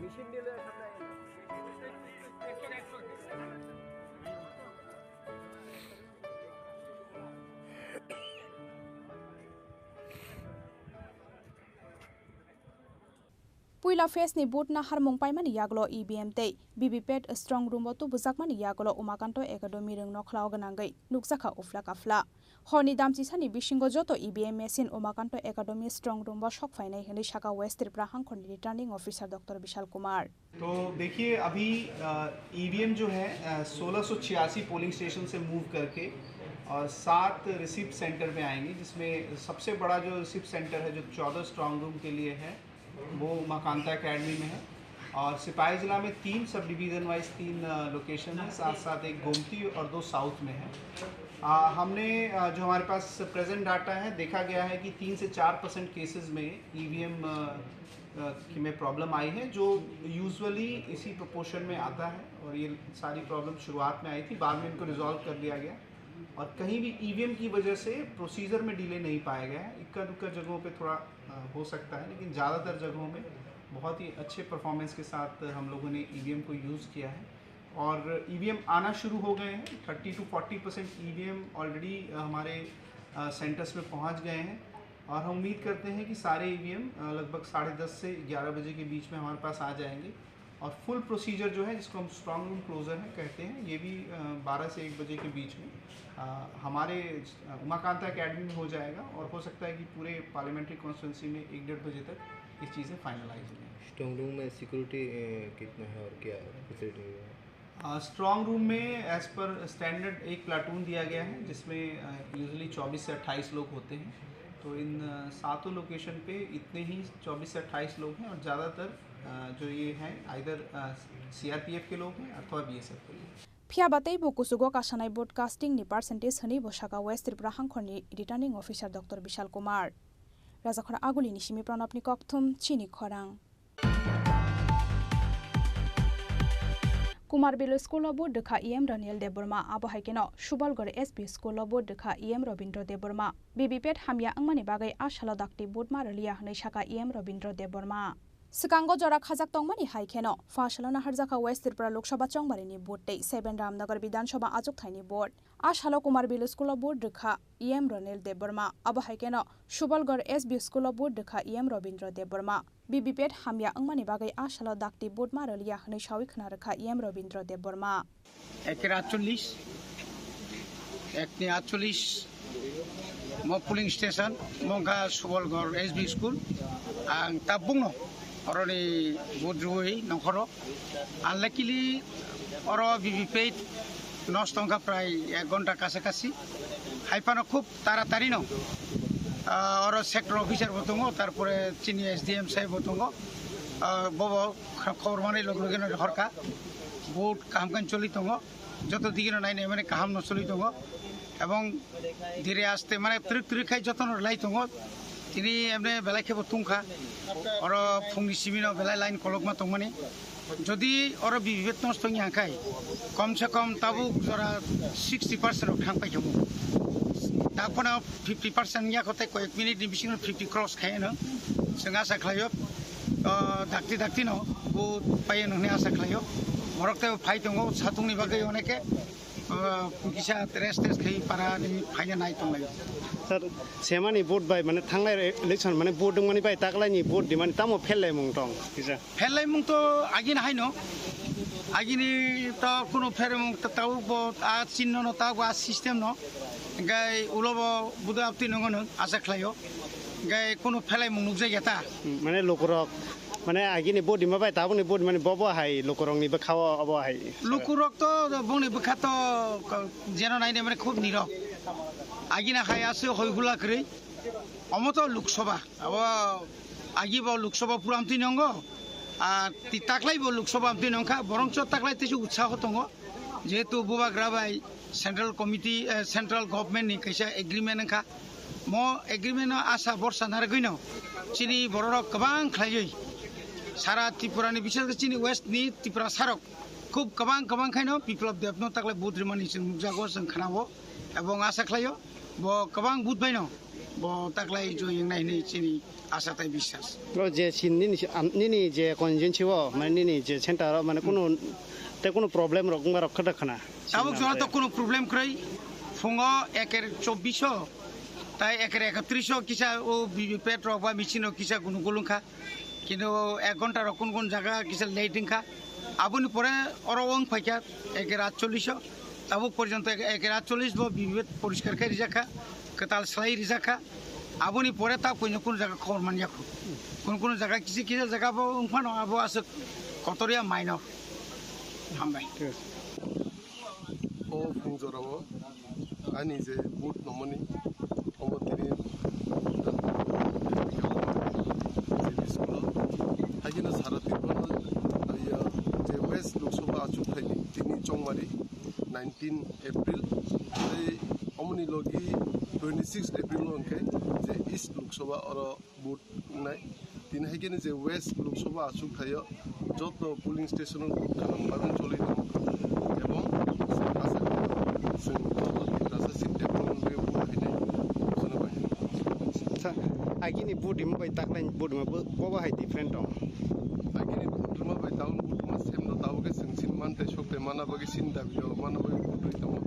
Machine dile ekkan nai. Puila phase ni vote naharmung paimani yagulo E V M tei V V P A T strong room o tubujakmani yagulo Umakanto Academy rwng nokhlao gwnangwi nukjakha uphla kaphla. Horni damchisani bisingo joto E V M machine Umakanto Academy strong room o sok phainai hwnwi saka West Tripura hangkhorni returning officer Doctor Bishal Kumar. तो देखिए, अभी ईवीएम जो है सोलह सौ छियासी polling station से मूव करके और सात रिसिप्ट सेंटर पे आएंगे, जिसमें सबसे बड़ा जो रिसिप्ट सेंटर है, जो चौदह स्ट्रांग रूम के लिए है, वो माकांता एकेडमी में है। और सिपाही ज़िला में तीन सब डिवीज़न वाइज तीन लोकेशन है, साथ साथ एक गोमती और दो साउथ में है। आ, हमने आ, जो हमारे पास प्रेजेंट डाटा है, देखा गया है कि तीन से चार परसेंट केसेस में ईवीएम की में प्रॉब्लम आई है, जो यूजुअली इसी प्रोपोर्शन में आता है और ये सारी प्रॉब्लम शुरुआत में आई थी, बाद में इनको रिजॉल्व कर लिया गया। और कहीं भी ईवीएम की वजह से प्रोसीजर में डिले नहीं पाया गया है। इक्का दुक्का जगहों पे थोड़ा अ, हो सकता है, लेकिन ज़्यादातर जगहों में बहुत ही अच्छे परफॉर्मेंस के साथ हम लोगों ने ईवीएम को यूज़ किया है और ईवीएम आना शुरू हो गए हैं। Thirty two forty percent EVM already हमारे सेंटर्स में पहुंच गए हैं और हम उम्मीद करते हैं कि सारे ईवीएम लगभग साढ़े दस से ग्यारह बजे के बीच में हमारे पास आ जाएंगे। और फुल प्रोसीजर जो है, जिसको हम स्ट्रांग रूम क्लोजर है कहते हैं, ये भी बारह से एक बजे के बीच में अ, हमारे अ, उमाकांता एकेडमी में हो जाएगा और हो सकता है कि पूरे पार्लियामेंट्री कॉन्स्टिट्यूंसी में एक डेढ़ बजे तक ये चीज़ें फाइनलाइज हो जाएंगी। स्ट्रांग रूम में सिक्योरिटी कितना है और क्या फैसिलिटी है? स्ट्रांग रूम में एज पर स्टैंडर्ड एक प्लाटून दिया गया है, जिसमें यूजुअली चौबीस से अट्ठाईस लोग होते हैं। तो इन अ, सातों लोकेशन पे इतने ही चौबीस से अट्ठाईस लोग हैं और ज़्यादातर अ, जो ये हैं आइदर सीआरपीएफ के लोग हैं अथवा बीएसएफ के लोग। Phiya ba teibo kuchugo kasanai vote casting ni percentage hwnwi bo saka West Tripura hangkhorni returning officer Doctor Bishal Kumar. Rajakhor Agulini simi Pranabni kokthum chini khorang. Kumar Bilu School o vote rwkha E M Ranil Debbarma, abo hai kheno Subalgor S B School o vote rwkha E M Rabindra Debbarma. V V P A T hamya wngmani bagwi a salo dakti vote ma rwliya hwnwi saka E M Rabindra Debbarma. Swkango jora khajak tongmani hai kheno, pha salo naharjakha West Tripura Lok Sabha chongbarini vote tei seven Ramnagar Bidhan Sabha achukthai ni vote. A salo Kumar Bilu School o vote rwkha E M Ronil Debbarma, abo hai kheno Subalgor S B School o vote rwkha E M Robindra Debbarma. V V P A T hamya wngmani bagwi a salo dakti vote ma rwliya hwnwi sawi khna rwkha E M Robindra Debbarma. Ekni atchollish, ekni atchollish mo polling station, mo wngkha Subalgor S B school. Ang tabukno oroni vote rwui nongkhoro. Unluckily, oro V V P A nosto wngkha prai ek ghonta kasa kasi. Hai phano khub taratari no, ah, oro sector officer bo tongo, tarpore chini S D M saheb bo tongo. Ah, bobo khobor manwi log loge no horkha. Vote kaham khe choli tongo. Joto digi no nai nai mani kaham no choli tongo. Ebong dire aste mane twrwk twrwk khai joto no rwlai tongo. Tini emne belai khe bo tungkha. Oro phungni simi no belai line kolokma tongmani. Jodi oro V V P A nosto wngya khai, kom se kom tabuk jora sixty percent rok thang pai khamu. Dak phano fifty percent wngya kho tei koyek minute ni bisingo fifty cross khai no. Chwng asa khlaio, ah, dakti dakti no bo pai no hwnwi asa khlaio. Borok tei phai tongo satung ni bagwi oneke, ah, kisa rest test khai para ni phaina nai tong lai. Sir, semani vote bai mane thanglai election mane vote wngmani bai taklaini vote di mane tamo phel lai mung tong kisa. Phelaimung to agini haino, agini to kuno pheremung ta-, tabuk bo a chinno no, tabuk a system no, hingke ulo bo budo abtwi nongo no asa khlaio, hingke kuno phelaimung nukjakya ta. Hmm, mane lukurok, mane agini body ma bai tabukni body mane bobo hai lukurokni bwkhao obo hai. Lukurok to bongni bwkha to ko-, jeno naide mane khub nirok. Agini hai aswk hoi hula kwrwi. Omo to Lok Sabha, abo agi bo Lok Sabha pura amtwi nongo, ah, ti taklai bo Lok Sabha amtwi nongkha, borongso taklai teisa utsaho tongo, jehetu bubagra bai central committee, eh, central government ni kaisa agreement wngkha, mo agreement no asa borsa narwgwino chini bororok kwbang khlaiwi sara Tripura ni, bishes khe chini west ni Tripura sarok khub kwbang kwbang khaino Biplab Deb no taklai vote rimani chwng nukjago, chwng khnao, ebong asa khlaio bo kwbang vote baino. Bo taklai joy wngnai hinwi chini asa tai biswas. O je sin nini si-, am, nini je constituency o, mane nini je center o, mane kunu, tei kunu problem rok wngma rok khe da khna? Tabuk jora to kunu problem kwrwi. Phungo eker chobbish o Tai ekre ekatris o kisa o vivipet rok ba machine rok kisa gunu gulung kha. Kintu ek ghonta rok kun kun jaga kisa late wng kha. Aboni pore oro wng phai kha ekre atchollis o. Tabuk porjonto ekre atchollis bo vivipet poriskar khe rijak kha, kwtal slai rijak kha. Aboni pore ta kuino kun jaga khobor man ya kho. Kun kun jaga kisa kisa jaga bo wng phano abo aswk kotor ya minor. Hambai. O phung jorao ani je vote nomani omo tini je school o, haikhe no sara Tripura no, ah, ya, je West Lok Sabha achuk thaini tini chongmari nineteen April, tei omoni logi twenty six April o hwnkhe je East Lok Sabha oro vote wngnai. Tini hai khe no je West Lok Sabha achuk thaio joto polling station o vote kaham bagwi choli tongo. Ebong chwng asa khe chwng joto Tiprasa si development bagwi vote khainai jono bai. Sa, agini vote rima bai taklai vote rima bo, bo hai different tong. Agini vote rima bai taun vote rima sem no tabuk khe chwng sin man tei sok tei mana bagwi sin dabi rok mana bagwi vote rwi tongo.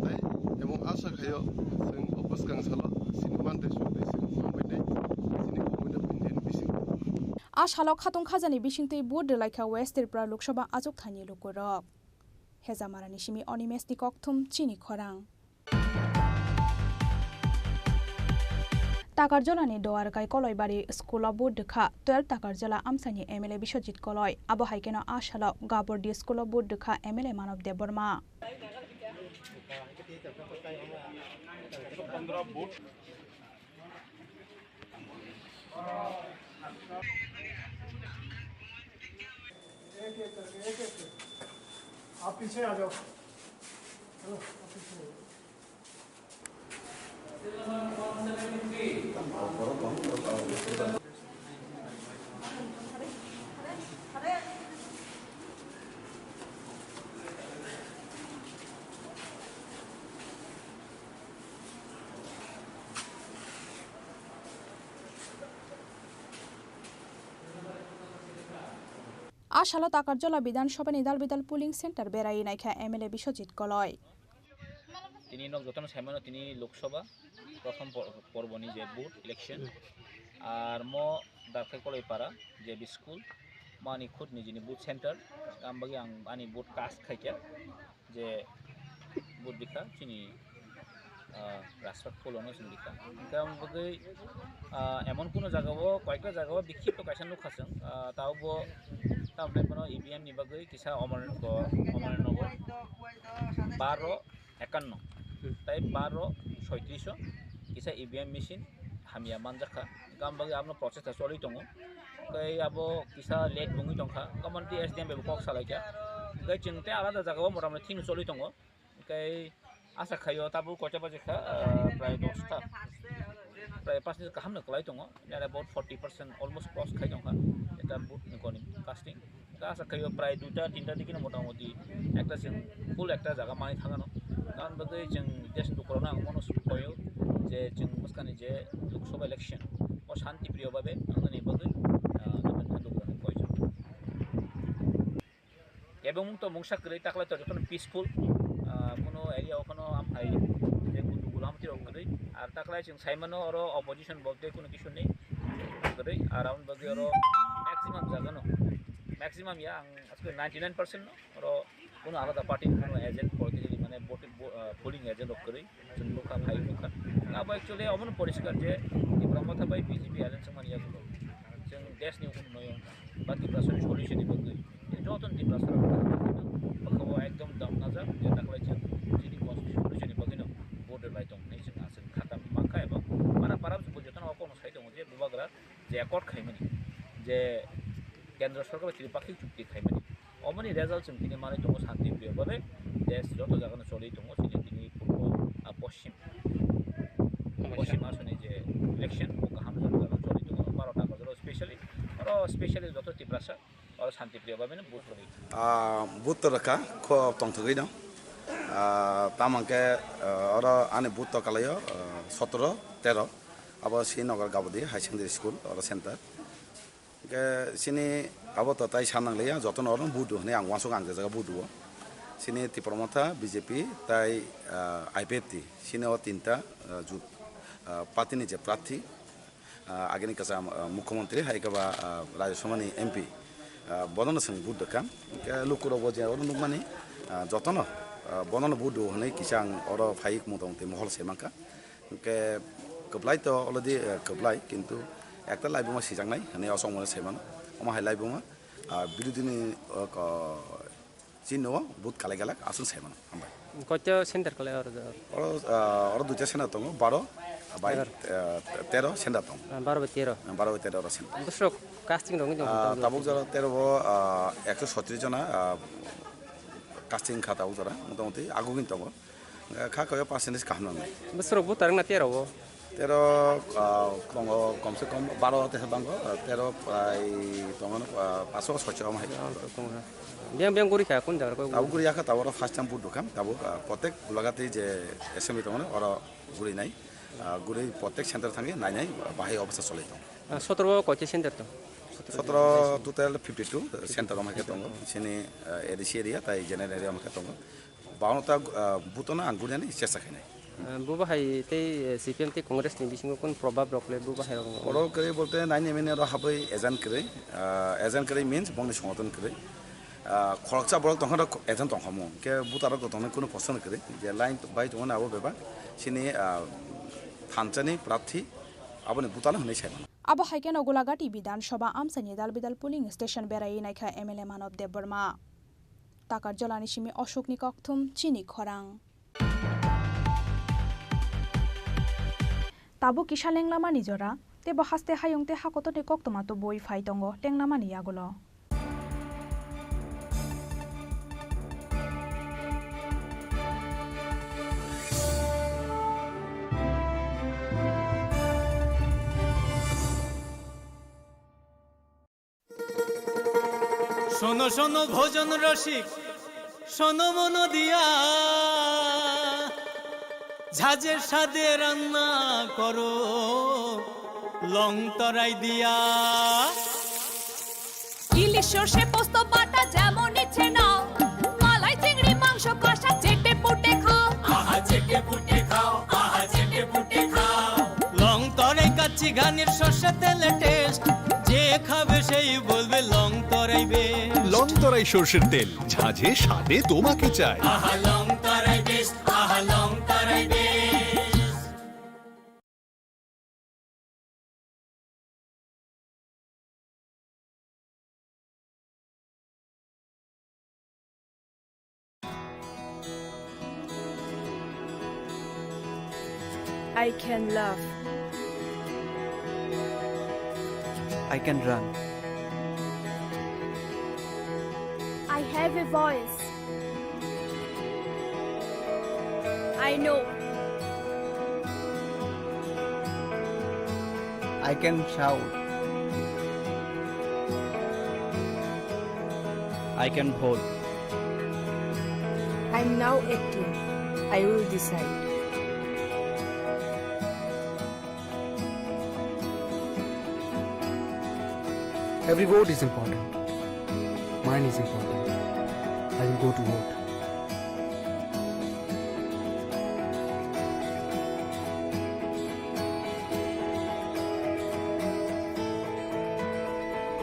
Tai ebong asa khaio chwng o bwskang salo sin man tei sok tei chwng hambai tei chini government of India ni bising. A salo khatung khajani bisingtwi vote rwlaikha West Tripura Lok Sabha achuk thaini lukurok. Hejamarani simi Animesh ni kokthum chini khorang. Takarjolani Doarkai Koloibari school o vote rwkha twelve Takarjola amchaini M L A Biswajit Koloi. Abo hai kheno a salo Gabordi school o vote rwkha M L A Manob Debbarma. एक एक करके, एक एक करके। आप पीछे आ जाओ। चलो, आप पीछे आ जाओ। A salo Takarjola Bidhan Sabhani dal bidal polling center berai naikha M L A Biswajit Koloi. Tini nok jotono saimano tini Lok Sabha prothom por-, porboni je vote election. Ar mo Darkhai Koloi para je school, mo ani khud nijini vote center, am bagi ang ani vote cast khaikha. Je vote rikha chini, ah, Rajpat Polo no chwng rikha. Hwnkhe omo bagwi, ah, emon kuno jagao, koyekta jagao bikhipto kaisa nukha chwng, ah, tao bo tamni bono E V M ni bagwi kisa Omar-, ko-, Omar nogo baro ekanno, tai baro soitris o kisa E V M machine hamya manjakha. Hwnkhe omo bagwi abono process ta choli tongo. Tei abo kisa late wngwi tongkha, omo tei S D M bai bo kok salaikha. Tei chwng tei alada jagao motamoti thik choli tongo. Tei asa khaio tabuk koita baje kha, ah, prai dosta, prai panch minute kaham no kwlai tongo. Near about forty percent almost cross khai tongkha eta vote ni koni casting. Tei asa khaio prai duita tinta digi no motamoti ekta chwng full ekta jaga manwi thangano. Tamoni bagwi chwng desh ni bukurok no ang bono suk khaio je chwng bwskani je Lok Sabha election o shanti priyo babe wngnani bagwi, ah, jotono khe lukurokno koijago. Ebong mung to mungsa kwrwi taklai to jotono peaceful, ah, kuno area o kheno amphai je kundu gulo amtwi rok kwrwi. Ar taklai chwng saimano oro opposition bo tei kuno kisu nei kwrwi. Ar aboni bagwi oro maximum jagano, maximum ya ang aswk ninety nine percent no oro kuno alada party ni kuno agent politically mane voting, vo-, ah, polling agent rok kwrwi. Chwng nukha, phai nukha. Abo actually omono poriskar je Tipra Motha bai B J P alliance wngmani yagulo. Chwng desh ni unnoi ba Tiprasani solution ni bagwi. Joto Tiprasa rok bwkhao ekdom dam najak je taklai chwng chini constitution solution ni bagwi no vote rwlai tong hinwi chwng aswk khata mankha eba para para bo jotono o kokno sai tongo je bubagra je accord khaimani je Kendra Sorkar bai Tripakhik chukti khaimani. Omoni result chwng tini manwi tongo shanti priyo babe. Desh joto jagano choli tongo, chini tini purbo, ah, poschim. Poschim asoni je election, bo kaham jagano choli tongo, baro ta bajaro specially, oro specially joto Tiprasa, oro shanti priyo babe no vote rwdi. Ah, vote to rwkha, kho tongthogwi no. Ah, tamo hwnkhe, ah, oro ani vote to kalaio, ah, sotoro, tero. Abo Srinagar Gabodi Higher Secondary School, oro center. Hwnkhe chini abo to tai sa nangliya, jotono oro budu hwnwi ang uansuk ang je jaga budu o. Chini Tipra Motha, B J P, tai, ah, I P F T, chini o tinta, ah, jut. Ah, party ni je prarthi, ah, agini kwcham, ah, mukhyamantri hai khe ba, ah, Rajya Sabha ni M P, ah, bono no chwng vote rwkha. Hwnkhe lukurokbo je oro nukmani, ah, jotono, ah, bono no vote rw hwnwi kisa ang oro phai motamoti mohol se mankha. Hwnkhe kwplai to already, ah, kwplai, kintu ekta laibuma sijaknai hwnwi o chwngmano se mano. Omo hai laibuma, ah, birodhi ni, ah, ko-, Chini o vote kalai galak aswk sai mano, hambai. Koito center kalai oro? Oro, ah, oro duita center tongo, baro bai, Egar. Ah, tero center tongo. Ah, baro bai tero. Ah, baro bai tero oro center. Bwswk casting rok wngwi tongo? Ah, tabuk jora tero o, ah, ekso sotris jona, ah, casting kha tabuk jora, motamoti agugwini tongo. Eh, kha khe o percentage kaham nangnai. Bwswk rok voter wngna tero o? Tero, ah, tongo, komse kom baro teisa bango, ah, tero prai tongo, ah, paso soicho omo hai. Biyang, biyang guri kha, kun jaga khe? Tabuk guri ya kha, tabuk oro first time vote rwkha, tabuk, ah, protek Gulagati je assembly tongo, oro guri nai. Ah, guri protek center thangwi nai nai, bahai obostha cholai tongo. Ah, sotoro koita center tong? Sotoro total fifty two center omo hai khe tongo. Chini, ah, A D C area, tai general area omo hai khe tongo. Baono ta, ah, butono ang guriani chesta khainai. Ah, bubo hai tei, eh, C P M tei Congress ni bisingo kun probab rok le bubo hai rok? Oro kwrwi bolte nine M N A ro habwi agent kwrwi, ah, agent kwrwi means bongni songoton kwrwi. Ah, khoroksa borok tongkha rok agent tongkha mo, hwnkhe buta rok tongkha kunu poson kwrwi. Je line bai tongmani abo bebak chini, ah, thanchani prarthi aboni butano hwnwi sai mano. Abo hai kheno Gulagati Bidhan Sabha amchaini Dalbidal polling station beraiwi naikha M L A Manob Debbarma. Takarjolani simi Ashokni kokthum chini khorang. Tabuk kisa lenglamani jora, tebo haste hayung tei hakotorni koktwma tubui phai tongo lenglamani yagulo. শোনো শোনো ভোজন রসিক, শোনো মন দিয়া, ঝাঁঝের স্বাদে রান্না করো লং তরাই দিয়া। ইলিশ সর্ষে পোস্ত বাটা যেমন ইচ্ছে নাও, মালাই চিংড়ি মাংস কষা চেটে পুটে খাও। আহা চেটে পুটে খাও, আহা চেটে পুটে খাও। লং তরাই কাচ্চি ঘানির সর্ষে তেলে টেস্ট, যে খাবে সেই বলবে লং তরাই বেস্ট। লং তরাই সর্ষের তেল, ঝাঁঝে স্বাদে তোমাকে চাই। আহা লং তরাই বেস্ট, আহা লং তরাই best. I can laugh. I can run. I have a voice. I know. I can shout. I can vote. I'm now acting. I will decide. Every vote is important. Mine is important. I will go to vote.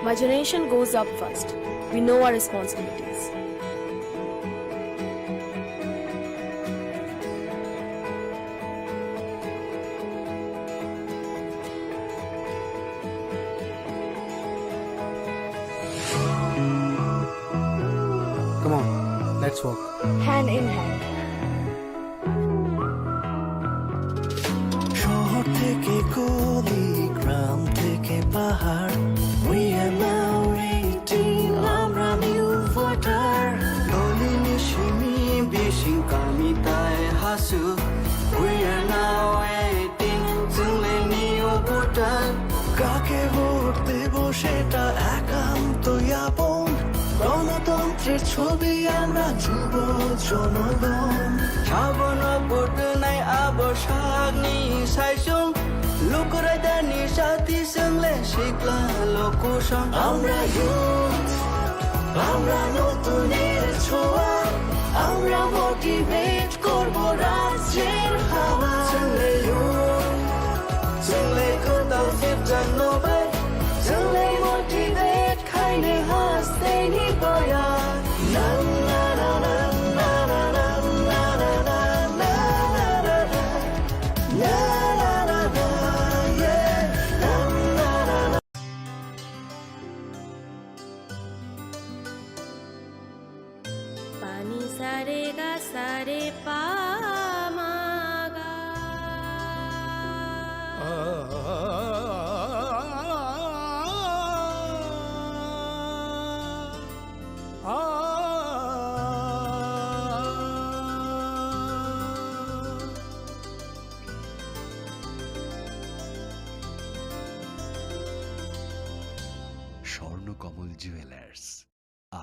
My generation goes up first. We know our responsibilities. Come on, let's walk. Hand in hand. শহর থেকে গলি, গ্রাম থেকে পাহাড়, we are now eighteen, আমরা new voter. Doli ni simi bising kami tai hasu, we are now eighteen, chwng le new voter. কাকে ভোট দেব সেটা একান্ত আপন। গণতন্ত্রের ছবি আমরা যুব জনগণ। Sabono vote nai abo sakni saisung, lukurai dani sati swngle sikla lokusong. Amra youth, amra notunir choa, amra motivate korbo rajyer hawa. Chwngle youth, Sare ga sare pa ma ga. Swarnakamal jewellers,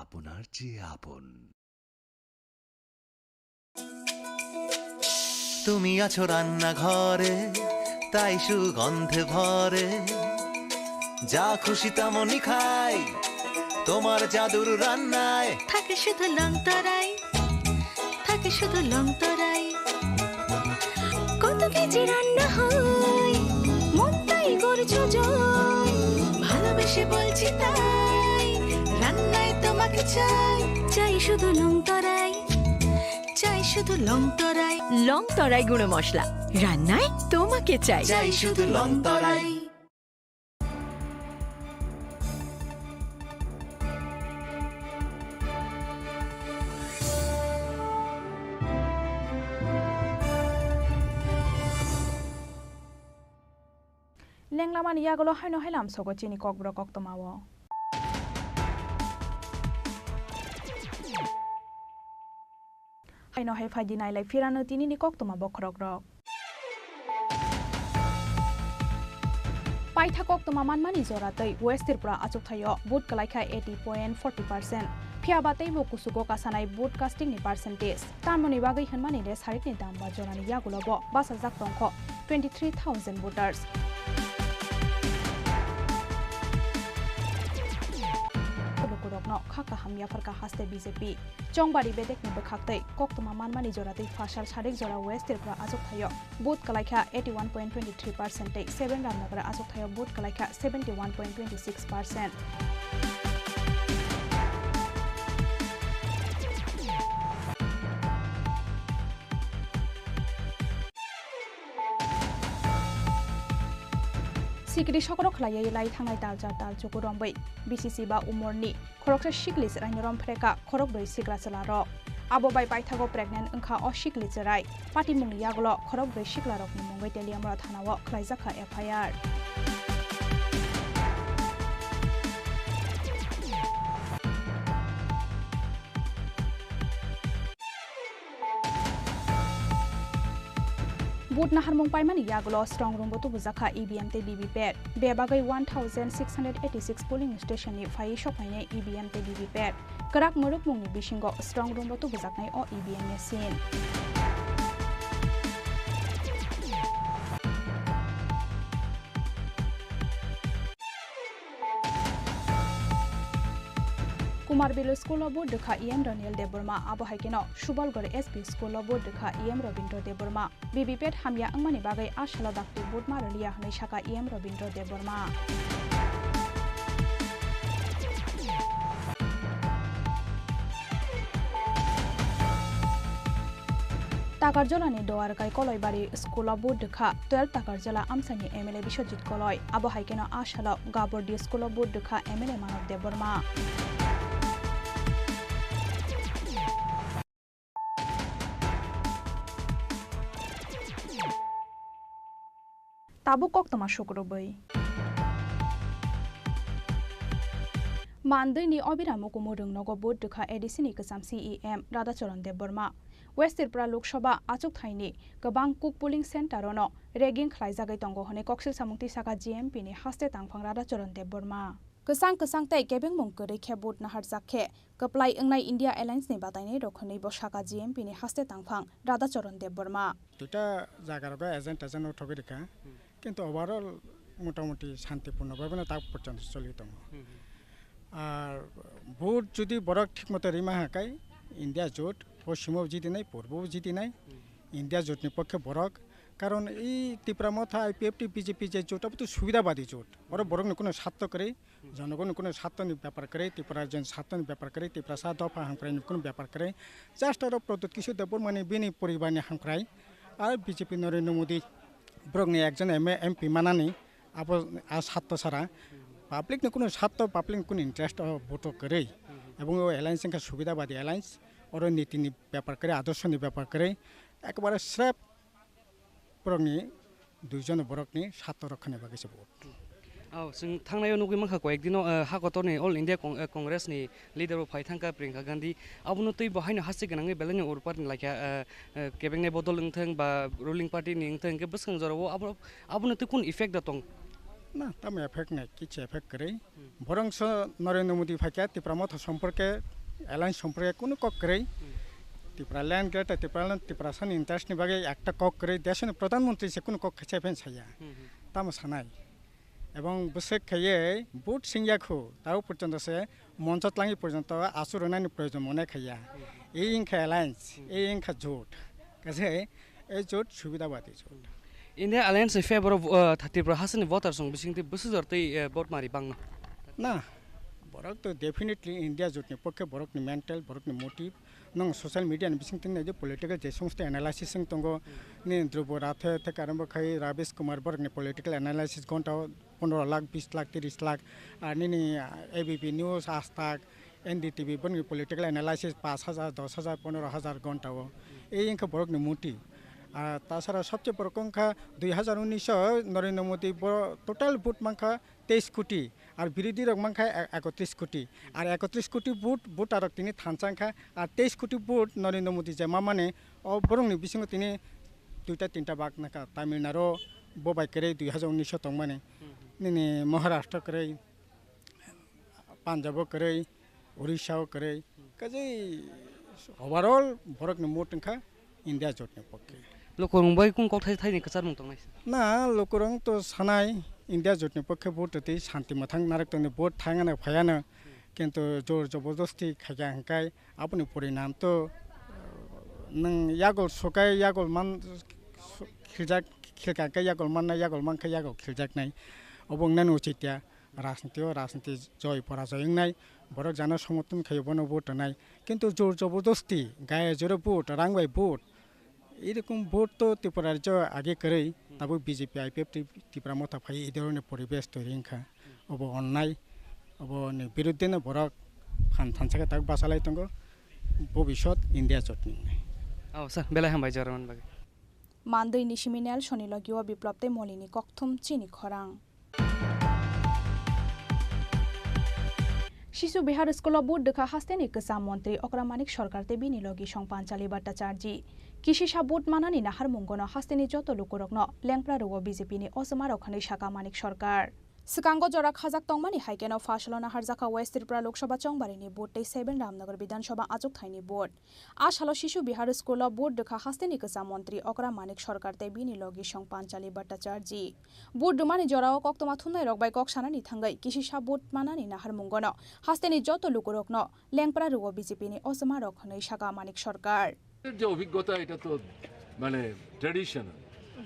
আপনার চেয়ে আপন। তুমি আছো রান্নাঘরে, তাই সুগন্ধে ভরে। যা খুশি তেমনই খাই, তোমার জাদুর রান্নায়। থাকে শুধু লং তরাই, থাকে শুধু লং তরাই। কত কেজি রান্না হয়, মন তাই করছো জয়। ভালোবেসে বলছি তাই, রান্নায় তোমাকে চাই। চাই শুধু লং তরাই, চাই শুধু লং তরাই। লং তরাই গুঁড়ো মশলা, রান্নায় তোমাকে চাই। চাই শুধু লং তরাই। Lenglamani yagulo haino hai lamsogo chini kokborok koktwmao. Haino hai phaidi nailai phirano tinini koktwma bokhorokrok. Paitha koktwma manmani jora tei West Tripura achukthaio vote kwlaikha eighty point forty percent. Phiyaba teibo kuchugo kasanai vote casting ni percentage. Tamoni bagwi hwnmani le sarikni damba jorani yagulo bo bachajak tongkho twenty three thousand voters. Lukurokno kha kaham yapharkha haste B J P. Chongbari bedekni bwkhaktwi koktwma manmani jora tei phasal sarik jora West Tripura achukthaio vote kwlaikha eighty one point twenty three percent tei Seven Ramnagar achukthaio vote kwlaikha seventy one point twenty six percent. Sikiri sokoro khlaiwi lai thangnai talchar talchuku rombwi B C C ba umorni khoroksa sikli chwraino romphrekha khorokbrwi sikla chwlarok. Abo bai paithago pregnant wngkha o sikli chwrai. Patimungni yagulo khorokbrwi siklarokni mungwi Teliamura thanao khlaijakha F I R. Vote naharmung paimani yagulo strong room bo tubujakha E V M tei V V P A T. Bebagwi one thousand six hundred eighty six polling station ni phaiwi sokphainai E V M tei V V P A T. Kwrak mwrwkmungni bisingo strong room bo tubujaknai o E V M machine. Kumar Bilu School o vote rwkha E M Daniel Debbarma, abo hai kheno Subalgor S P School o vote rwkha E M Rabindra Debbarma. V V P A T hamya wngmani bagwi a salo dakti vote ma rwliya hwnwi sakha E M Rabindra Debbarma. Takarjolani Doarkai Koloibari School o vote rwkha twelve Takarjola amchaini M L A Biswajit Koloi. Abo hai kheno a salo Gabordi School o vote rwkha M L A Manav Debbarma. Tabuk koktwma sukrubwi. Mandwini Obira Mukumu Rwngnogo vote rwkha A D C ni kwcham C E M Radhacharan Debbarma. West Tripura Lok Sabha achukthaini kwbang kuk polling center-o no ragging khlaijagwi tongo hwnwi koksil samung twi sakha G M P ni haste tangphang Radhacharan Debbarma. Kwchang kwchang tei kebengmung kwrwi khe vote naharjak khe kwplai wngnai India Alliance ni batainai rok hwnwi bo sakha G M P ni haste tangphang Radhacharan Debbarma. Duita jaga rogo agent agent no thogwi rikha. Kintu overall motamuti shantiporno bhabe no tak porjonto choli tongo. Ar vote jodi borok thik moto rima hakai India jot, poschimo jidinai, purbo jidinai, India jot ni pokhe borok. Karon ei Tipra Motha, I P F T, B J P je jot, abo to subidabadi jot. Oro borok ni kuno sartho kwrwi, jonogon ni kuno sartho ni bepar kwrwi, Tipra rajyo ni sartho ni bepar kwrwi, Tiprasa dopha hamkrai ni kuno bepar kwrwi. Just oro Pradyut Kishore Debbarma ni bini poribar ni hamkrai. Ar B J P Narendra Modi borok ni ekjon M A, M P manani abo a sartho sara. Public ni kuno sartho, public ni kuno interest o vote o kwrwi. Ebong o alliance wngkha subidabadi alliance. Oro nitini bepar kwrwi, adorsoni bepar kwrwi, ekbare srep borokni, duijon borokni sato rokkhani bagwi se vote. Oh, chwng thangnaio nugwi mankha, koyek dino, eh, ha kotorni All India Con-, eh, Congress ni leader bo phai thangkha, Priyanka Gandhi. Abono twi bo haino hasteni gwnangwi belai no ur party ni laikha, eh, eh, kebengni bodol wngthang ba ruling party ni wngthang, hwnkhe bwskang jorao abo, abono twi kunu effect da tong? Na, tamo effect nai, kichu effect kwrwi. Hmm. Borok so Narendra Modi phaikha, Tipra Motha somporke, alliance somporke kunu kok kwrwi. Hmm. Tipra land, Greater Tipra land, Tiprasani interest ni bagwi ekta kok kwrwi, desoni Pradhan Mantri se kunu kok khaisa phen saya. Hmm, hmm. Tamo sanai. Ebong bwswk khaiye vote singya khu, tao porjonto se moncho tlangwi porjonto achu rwnani proyojon mone khaiya. Hmm. Ei wngkha alliance, hmm, ei wngkha jot. Kaisa ei jot subidabadi jot. India Alliance ni favor of, uh, Tripura hasteni voters rok bisingtwi bwswk jor tei, uh, vote mari bangno? Na, borok to definitely India jotni pokkhe borokni mental, borokni motive. Nwng social media ni bisingtwi naidi political je somosto analysis wng tongo, hmm, ni Dhruv Rathe theke arombo khai Ravish Kumar borokni political analysis ghonta o pondro lakh, bish lakh, trish lakh, ar nini, ah, A B P News, Aaj Tak, N D T V, boni political analysis pash hajar, dos hajar, pondro hajar ghonta o. Ei wngkha borokni muti. Ar tasara sobse borok wngkha dui hajar unis o Narendra Modi bo total vote mankha teis koti, ar birodhi rok mankha e-, ekotris koti. Ar ekotris koti vote, voter rok tini thansa wngkha, ar teis koti vote Narendra Modi je mamani, o borokni bisingo tini duita tinta bak nangkha. Tamil Nadu bo bai kwrwi dui hajar unis o tongmani, nini Maharashtra kwrwi, Punjab o kwrwi, Orissa o kwrwi, kaje overall borokni mood wngkha India jotni pokke. Lukurok bai kung kok thai thaini kwcharmung tongnai? Na, lukurok to sanai India jotni pokke vote twi santi mwthang narwk tongni vote thangano phaiano, kintu jor jobordosti khaikha hwnkhe aboni porinam to, uh, nwng yagol sokai yagol man khiljak, khilka khe yagol mannai, yagol mankhe yagol khiljaknai, obo wngnani uchitya. Rajniti o rajniti joy porajoy wngnai, borok jano somorthon khaio bono vote rwnai, kintu jor jobordosti gaya jora vote, rang bai vote, erokom vote to Tripura rajyo age kwrwi, tabuk B J P I P F Tri-, Tipra Motha phai e dhoroner poribesh toiri wngkha, obo onnai, oboni biruddhe no borok phan thansa khe tabuk bachalai tongo, bobisot India jotni wngnai. Oh, sir, belai hambai jora man bagwi. Mandwi ni simi Nelsoni logi o Biplop tei Molini kokthum chini khorang. Sisu Bihar School o vote rwkha hasteni kwcham montri Okra Manik Sarkar tei bini logi Song Panchali Bhattacharjee. Kisisa vote manani naharmungono hasteni joto lukurokno lengpra rwo B J P ni ojma rok hwnwi sakha Manik Sarkar. Swkango jora khajak tongmani hai kheno phasalo naharjakha West Tripura Lok Sabha chongbarini vote tei seven Ramnagar Bidhan Sabha achukthayni vote. A salo Sisu Bihar School o vote rwkha hasteni kwcham montri Okra Manik Sarkar tei bini logi Song Panchali Bhattacharjee. Vote rwmani jorao koktwma thumnairok bai kok sanani thangwi kisisa vote manani naharmungono hasteni joto lukurokno lengpra rwo B J P ni ojma rok hwnwi sakha Manik Sarkar. এর যে অভিজ্ঞতা, এটা তো মানে ট্র্যাডিশনাল,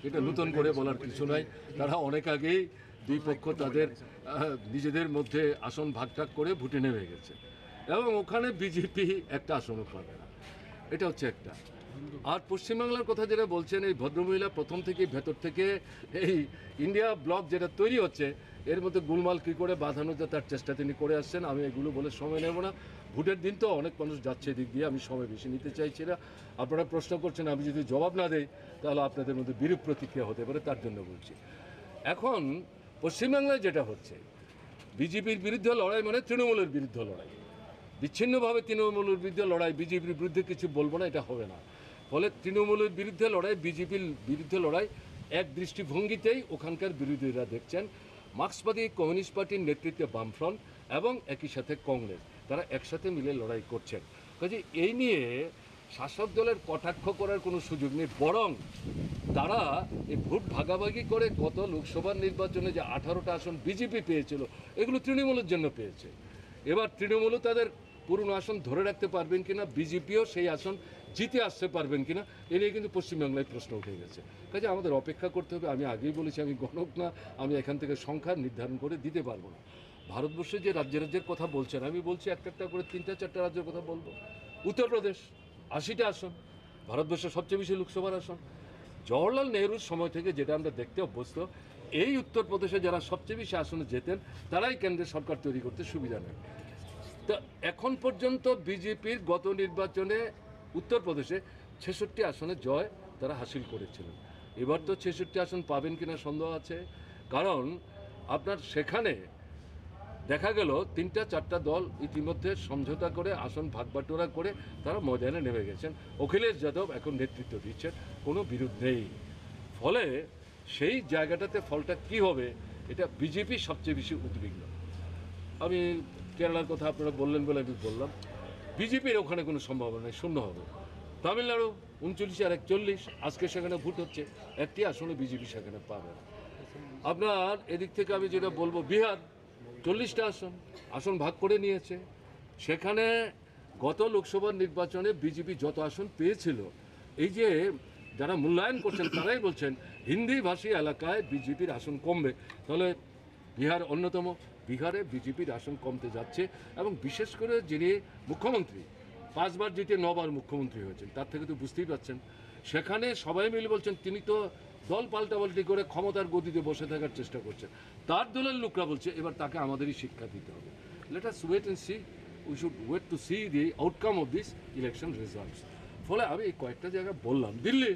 এটা নতুন করে বলার কিছু নাই। তারা অনেক আগেই দুই পক্ষ তাদের, আহ, নিজেদের মধ্যে আসন ভাগ টাগ করে ভোটে নেমে গেছে এবং ওখানে বিজেপি একটা আসনও পাবে না। এটা হচ্ছে একটা। আর পশ্চিমবাংলার কথা যেটা বলছেন, এই ভদ্রমহিলা প্রথম থেকেই ভেতর থেকে এই ইন্ডিয়া ব্লক যেটা তৈরি হচ্ছে, এর মধ্যে গোলমাল কী করে বাঁধানো যায়, তার চেষ্টা তিনি করে আসছেন। আমি এগুলো বলে সময় নেব না। ভোটের দিন তো, অনেক মানুষ যাচ্ছে এদিক দিয়ে, আমি সময় বেশি নিতে চাইছি না। আপনারা প্রশ্ন করছেন, আমি যদি জবাব না দেই, তাহলে আপনাদের মধ্যে বিরূপ প্রতিক্রিয়া হতে পারে, তার জন্য বলছি। এখন পশ্চিমবাংলায় যেটা হচ্ছে, বিজেপির বিরুদ্ধে লড়াই মানে তৃণমূলের বিরুদ্ধে লড়াই। বিচ্ছিন্নভাবে তৃণমূলের বিরুদ্ধে লড়াই, বিজেপির বিরুদ্ধে কিছু বলবো না, এটা হবে না। ফলে তৃণমূলের বিরুদ্ধে লড়াই, বিজেপির বিরুদ্ধে লড়াই এক দৃষ্টিভঙ্গিতেই ওখানকার বিরোধীরা দেখছেন। মার্ক্সবাদী কমিউনিস্ট পার্টির নেতৃত্বে বামফ্রন্ট এবং একই সাথে কংগ্রেস, তারা একসাথে মিলে লড়াই করছেন। কাজে এই নিয়ে শাসক দলের কটাক্ষ করার কোনো সুযোগ নেই, বরং তারা এই ভোট ভাগাভাগি করে গত লোকসভার নির্বাচনে যে আঠারোটা আসন বিজেপি পেয়েছিল, এগুলো তৃণমূলের জন্য পেয়েছে। এবার তৃণমূলও তাদের পুরনো আসন ধরে রাখতে পারবেন কিনা, বিজেপিও সেই আসন জিতে আসতে পারবেন কিনা, এ নিয়ে কিন্তু পশ্চিমবাংলায় প্রশ্ন উঠে গেছে। কাজে আমাদের অপেক্ষা করতে হবে। আমি আগেই বলেছি, আমি গণক না, আমি এখান থেকে সংখ্যা নির্ধারণ করে দিতে পারবো না। ভারতবর্ষে যে রাজ্যে রাজ্যের কথা বলছেন, আমি বলছি একটা একটা করে তিনটা চারটা রাজ্যের কথা বলবো। উত্তরপ্রদেশ, আশিটা আসন, ভারতবর্ষের সবচেয়ে বেশি লোকসভার আসন। জওহরলাল নেহরুর সময় থেকে যেটা আমরা দেখতে অভ্যস্ত, এই উত্তরপ্রদেশে যারা সবচেয়ে বেশি আসনে জেতেন, তারাই কেন্দ্রে সরকার তৈরি করতে সুবিধা নেন। তো এখন পর্যন্ত বিজেপির গত নির্বাচনে উত্তরপ্রদেশে ছেষট্টি আসনে জয় তারা হাসিল করেছিলেন। এবার তো ছেষট্টি আসন পাবেন কিনা সন্দেহ আছে, কারণ আপনার সেখানে দেখা গেল তিনটা চারটা দল ইতিমধ্যে সমঝোতা করে আসন ভাগবাটোয়ারা করে তারা ময়দানে নেমে গেছেন। অখিলেশ যাদব এখন নেতৃত্ব দিচ্ছেন, কোনো বিরোধ নেই। ফলে সেই জায়গাটাতে ফলটা কি হবে, এটা বিজেপি সবচেয়ে বেশি উদ্বিগ্ন। আমি কেরালার কথা আপনারা বললেন বলে আমি বললাম, বিজেপির ওখানে কোনো সম্ভাবনা নেই, শূন্য হবে। তামিলনাড়ু উনচল্লিশ আর একচল্লিশ, আজকে সেখানে ভোট হচ্ছে, একটি আসনে বিজেপি সেখানে পাবে না। আপনার এদিক থেকে আমি যেটা বলবো, বিহার চল্লিশটা আসন, আসন ভাগ করে নিয়েছে। সেখানে গত লোকসভা নির্বাচনে বিজেপি যত আসন পেয়েছিল, এই যে যারা মূল্যায়ন করছেন তারাই বলছেন হিন্দি ভাষী এলাকায় বিজেপির আসন কমবে। তাহলে বিহার অন্যতম, বিহারে বিজেপির আসন কমতে যাচ্ছে। এবং বিশেষ করে যিনি মুখ্যমন্ত্রী, পাঁচবার জিতে নবার মুখ্যমন্ত্রী হয়েছেন, তার থেকে তো বুঝতেই পারছেন, সেখানে সবাই মিলে বলছেন তিনি তো দল পাল্টাপাল্টি করে ক্ষমতার গদিতে বসে থাকার চেষ্টা করছেন। তার দলের লোকরা বলছে এবার তাকে আমাদেরই শিক্ষা দিতে হবে। Let us wait and see, we should wait to see the outcome of this election results। ফলে আমি এই কয়েকটা জায়গা বললাম, দিল্লি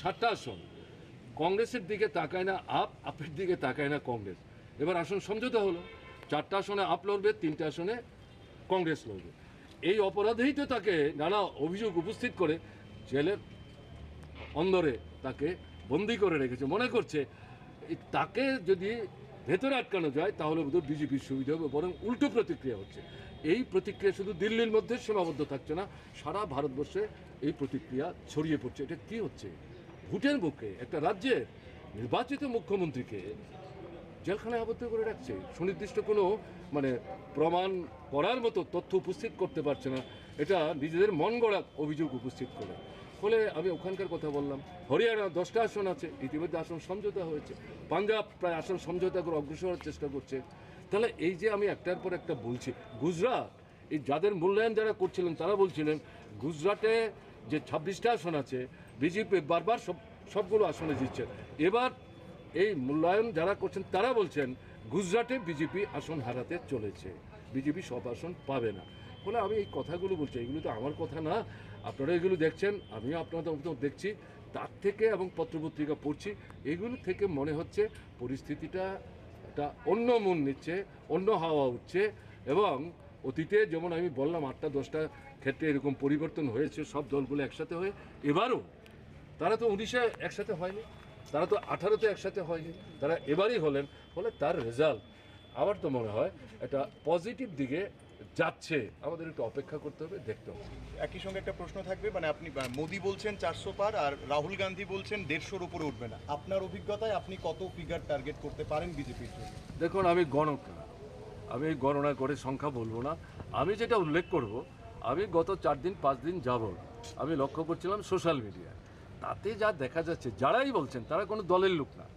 সাতটা আসন, কংগ্রেসের দিকে তাকায় না আপ, আপের দিকে তাকায় না কংগ্রেস। এবার আসন সমঝোতা হলো, চারটা আসনে আপ লড়বে, তিনটা আসনে কংগ্রেস লড়বে। এই অপরাধেই তো তাকে নানা অভিযোগ উপস্থিত করে জেলের অন্দরে তাকে বন্দি করে রেখেছে। মনে করছে এই তাকে যদি ভেতরে আটকানো যায় তাহলে বোধহয় বিজেপির সুবিধা হবে, বরং উল্টো প্রতিক্রিয়া হচ্ছে। এই প্রতিক্রিয়া শুধু দিল্লির মধ্যে সীমাবদ্ধ থাকছে না, সারা ভারতবর্ষে এই প্রতিক্রিয়া ছড়িয়ে পড়ছে। এটা কি হচ্ছে? ভোটের মুখে একটা রাজ্যের নির্বাচিত মুখ্যমন্ত্রীকে জেলখানায় আবদ্ধ করে রাখছে, সুনির্দিষ্ট কোনো মানে প্রমাণ করার মতো তথ্য উপস্থিত করতে পারছে না। এটা নিজেদের মন গড়া অভিযোগ উপস্থিত করে। ফলে আমি ওখানকার কথা বললাম। হরিয়ানা দশটা আসন আছে, ইতিমধ্যে আসন সমঝোতা হয়েছে। পাঞ্জাব প্রায় আসন সমঝোতা করে অগ্রসর হওয়ার চেষ্টা করছে। তাহলে এই যে আমি একটার পর একটা বলছি, গুজরাট, এই যাদের মূল্যায়ন যারা করছিলেন তারা বলছিলেন গুজরাটে যে ছাব্বিশটা আসন আছে, বিজেপি বারবার সব সবগুলো আসনে জিতছে। এবার এই মূল্যায়ন যারা করছেন তারা বলছেন গুজরাটে বিজেপি আসন হারাতে চলেছে, বিজেপি সব আসন পাবে না। ফলে আমি এই কথাগুলো বলছি, এগুলো তো আমার কথা না, আপনারা এগুলো দেখছেন, আমিও আপনাদের মতো দেখছি। তার থেকে এবং পত্রপত্রিকা পড়ছি, এগুলো থেকে মনে হচ্ছে পরিস্থিতিটা একটা অন্য মোড় নিচ্ছে, অন্য হাওয়া উঠছে। এবং অতীতে যেমন আমি বললাম আটটা দশটা ক্ষেত্রে এরকম পরিবর্তন হয়েছে সব দলগুলো একসাথে হয়ে, এবারও তারা তো উনিশে একসাথে হয়নি, তারা তো আঠারোতে একসাথে হয়নি, তারা এবারই হলেন। ফলে তার রেজাল্ট আমার তো মনে হয় একটা পজিটিভ দিকে যাচ্ছে। আমাদের একটু অপেক্ষা করতে হবে, দেখতে হবে। একই সঙ্গে একটা প্রশ্ন থাকবে, মানে আপনি আহ, মোদি বলছেন চারশো পার আর রাহুল গান্ধী বলছেন দেড়শোর উপরে উঠবে না। আপনার অভিজ্ঞতায় আপনি কত ফিগার টার্গেট করতে পারেন বিজেপির জন্য? দেখুন, আমি গণক না, আমি এই গণনা করে সংখ্যা বলবো না। আমি যেটা উল্লেখ করব, আমি গত চার দিন পাঁচ দিন যাবত আমি লক্ষ্য করছিলাম সোশ্যাল মিডিয়ায়, তাতে যা দেখা যাচ্ছে, যারাই বলছেন তারা কোনো দলের লোক না,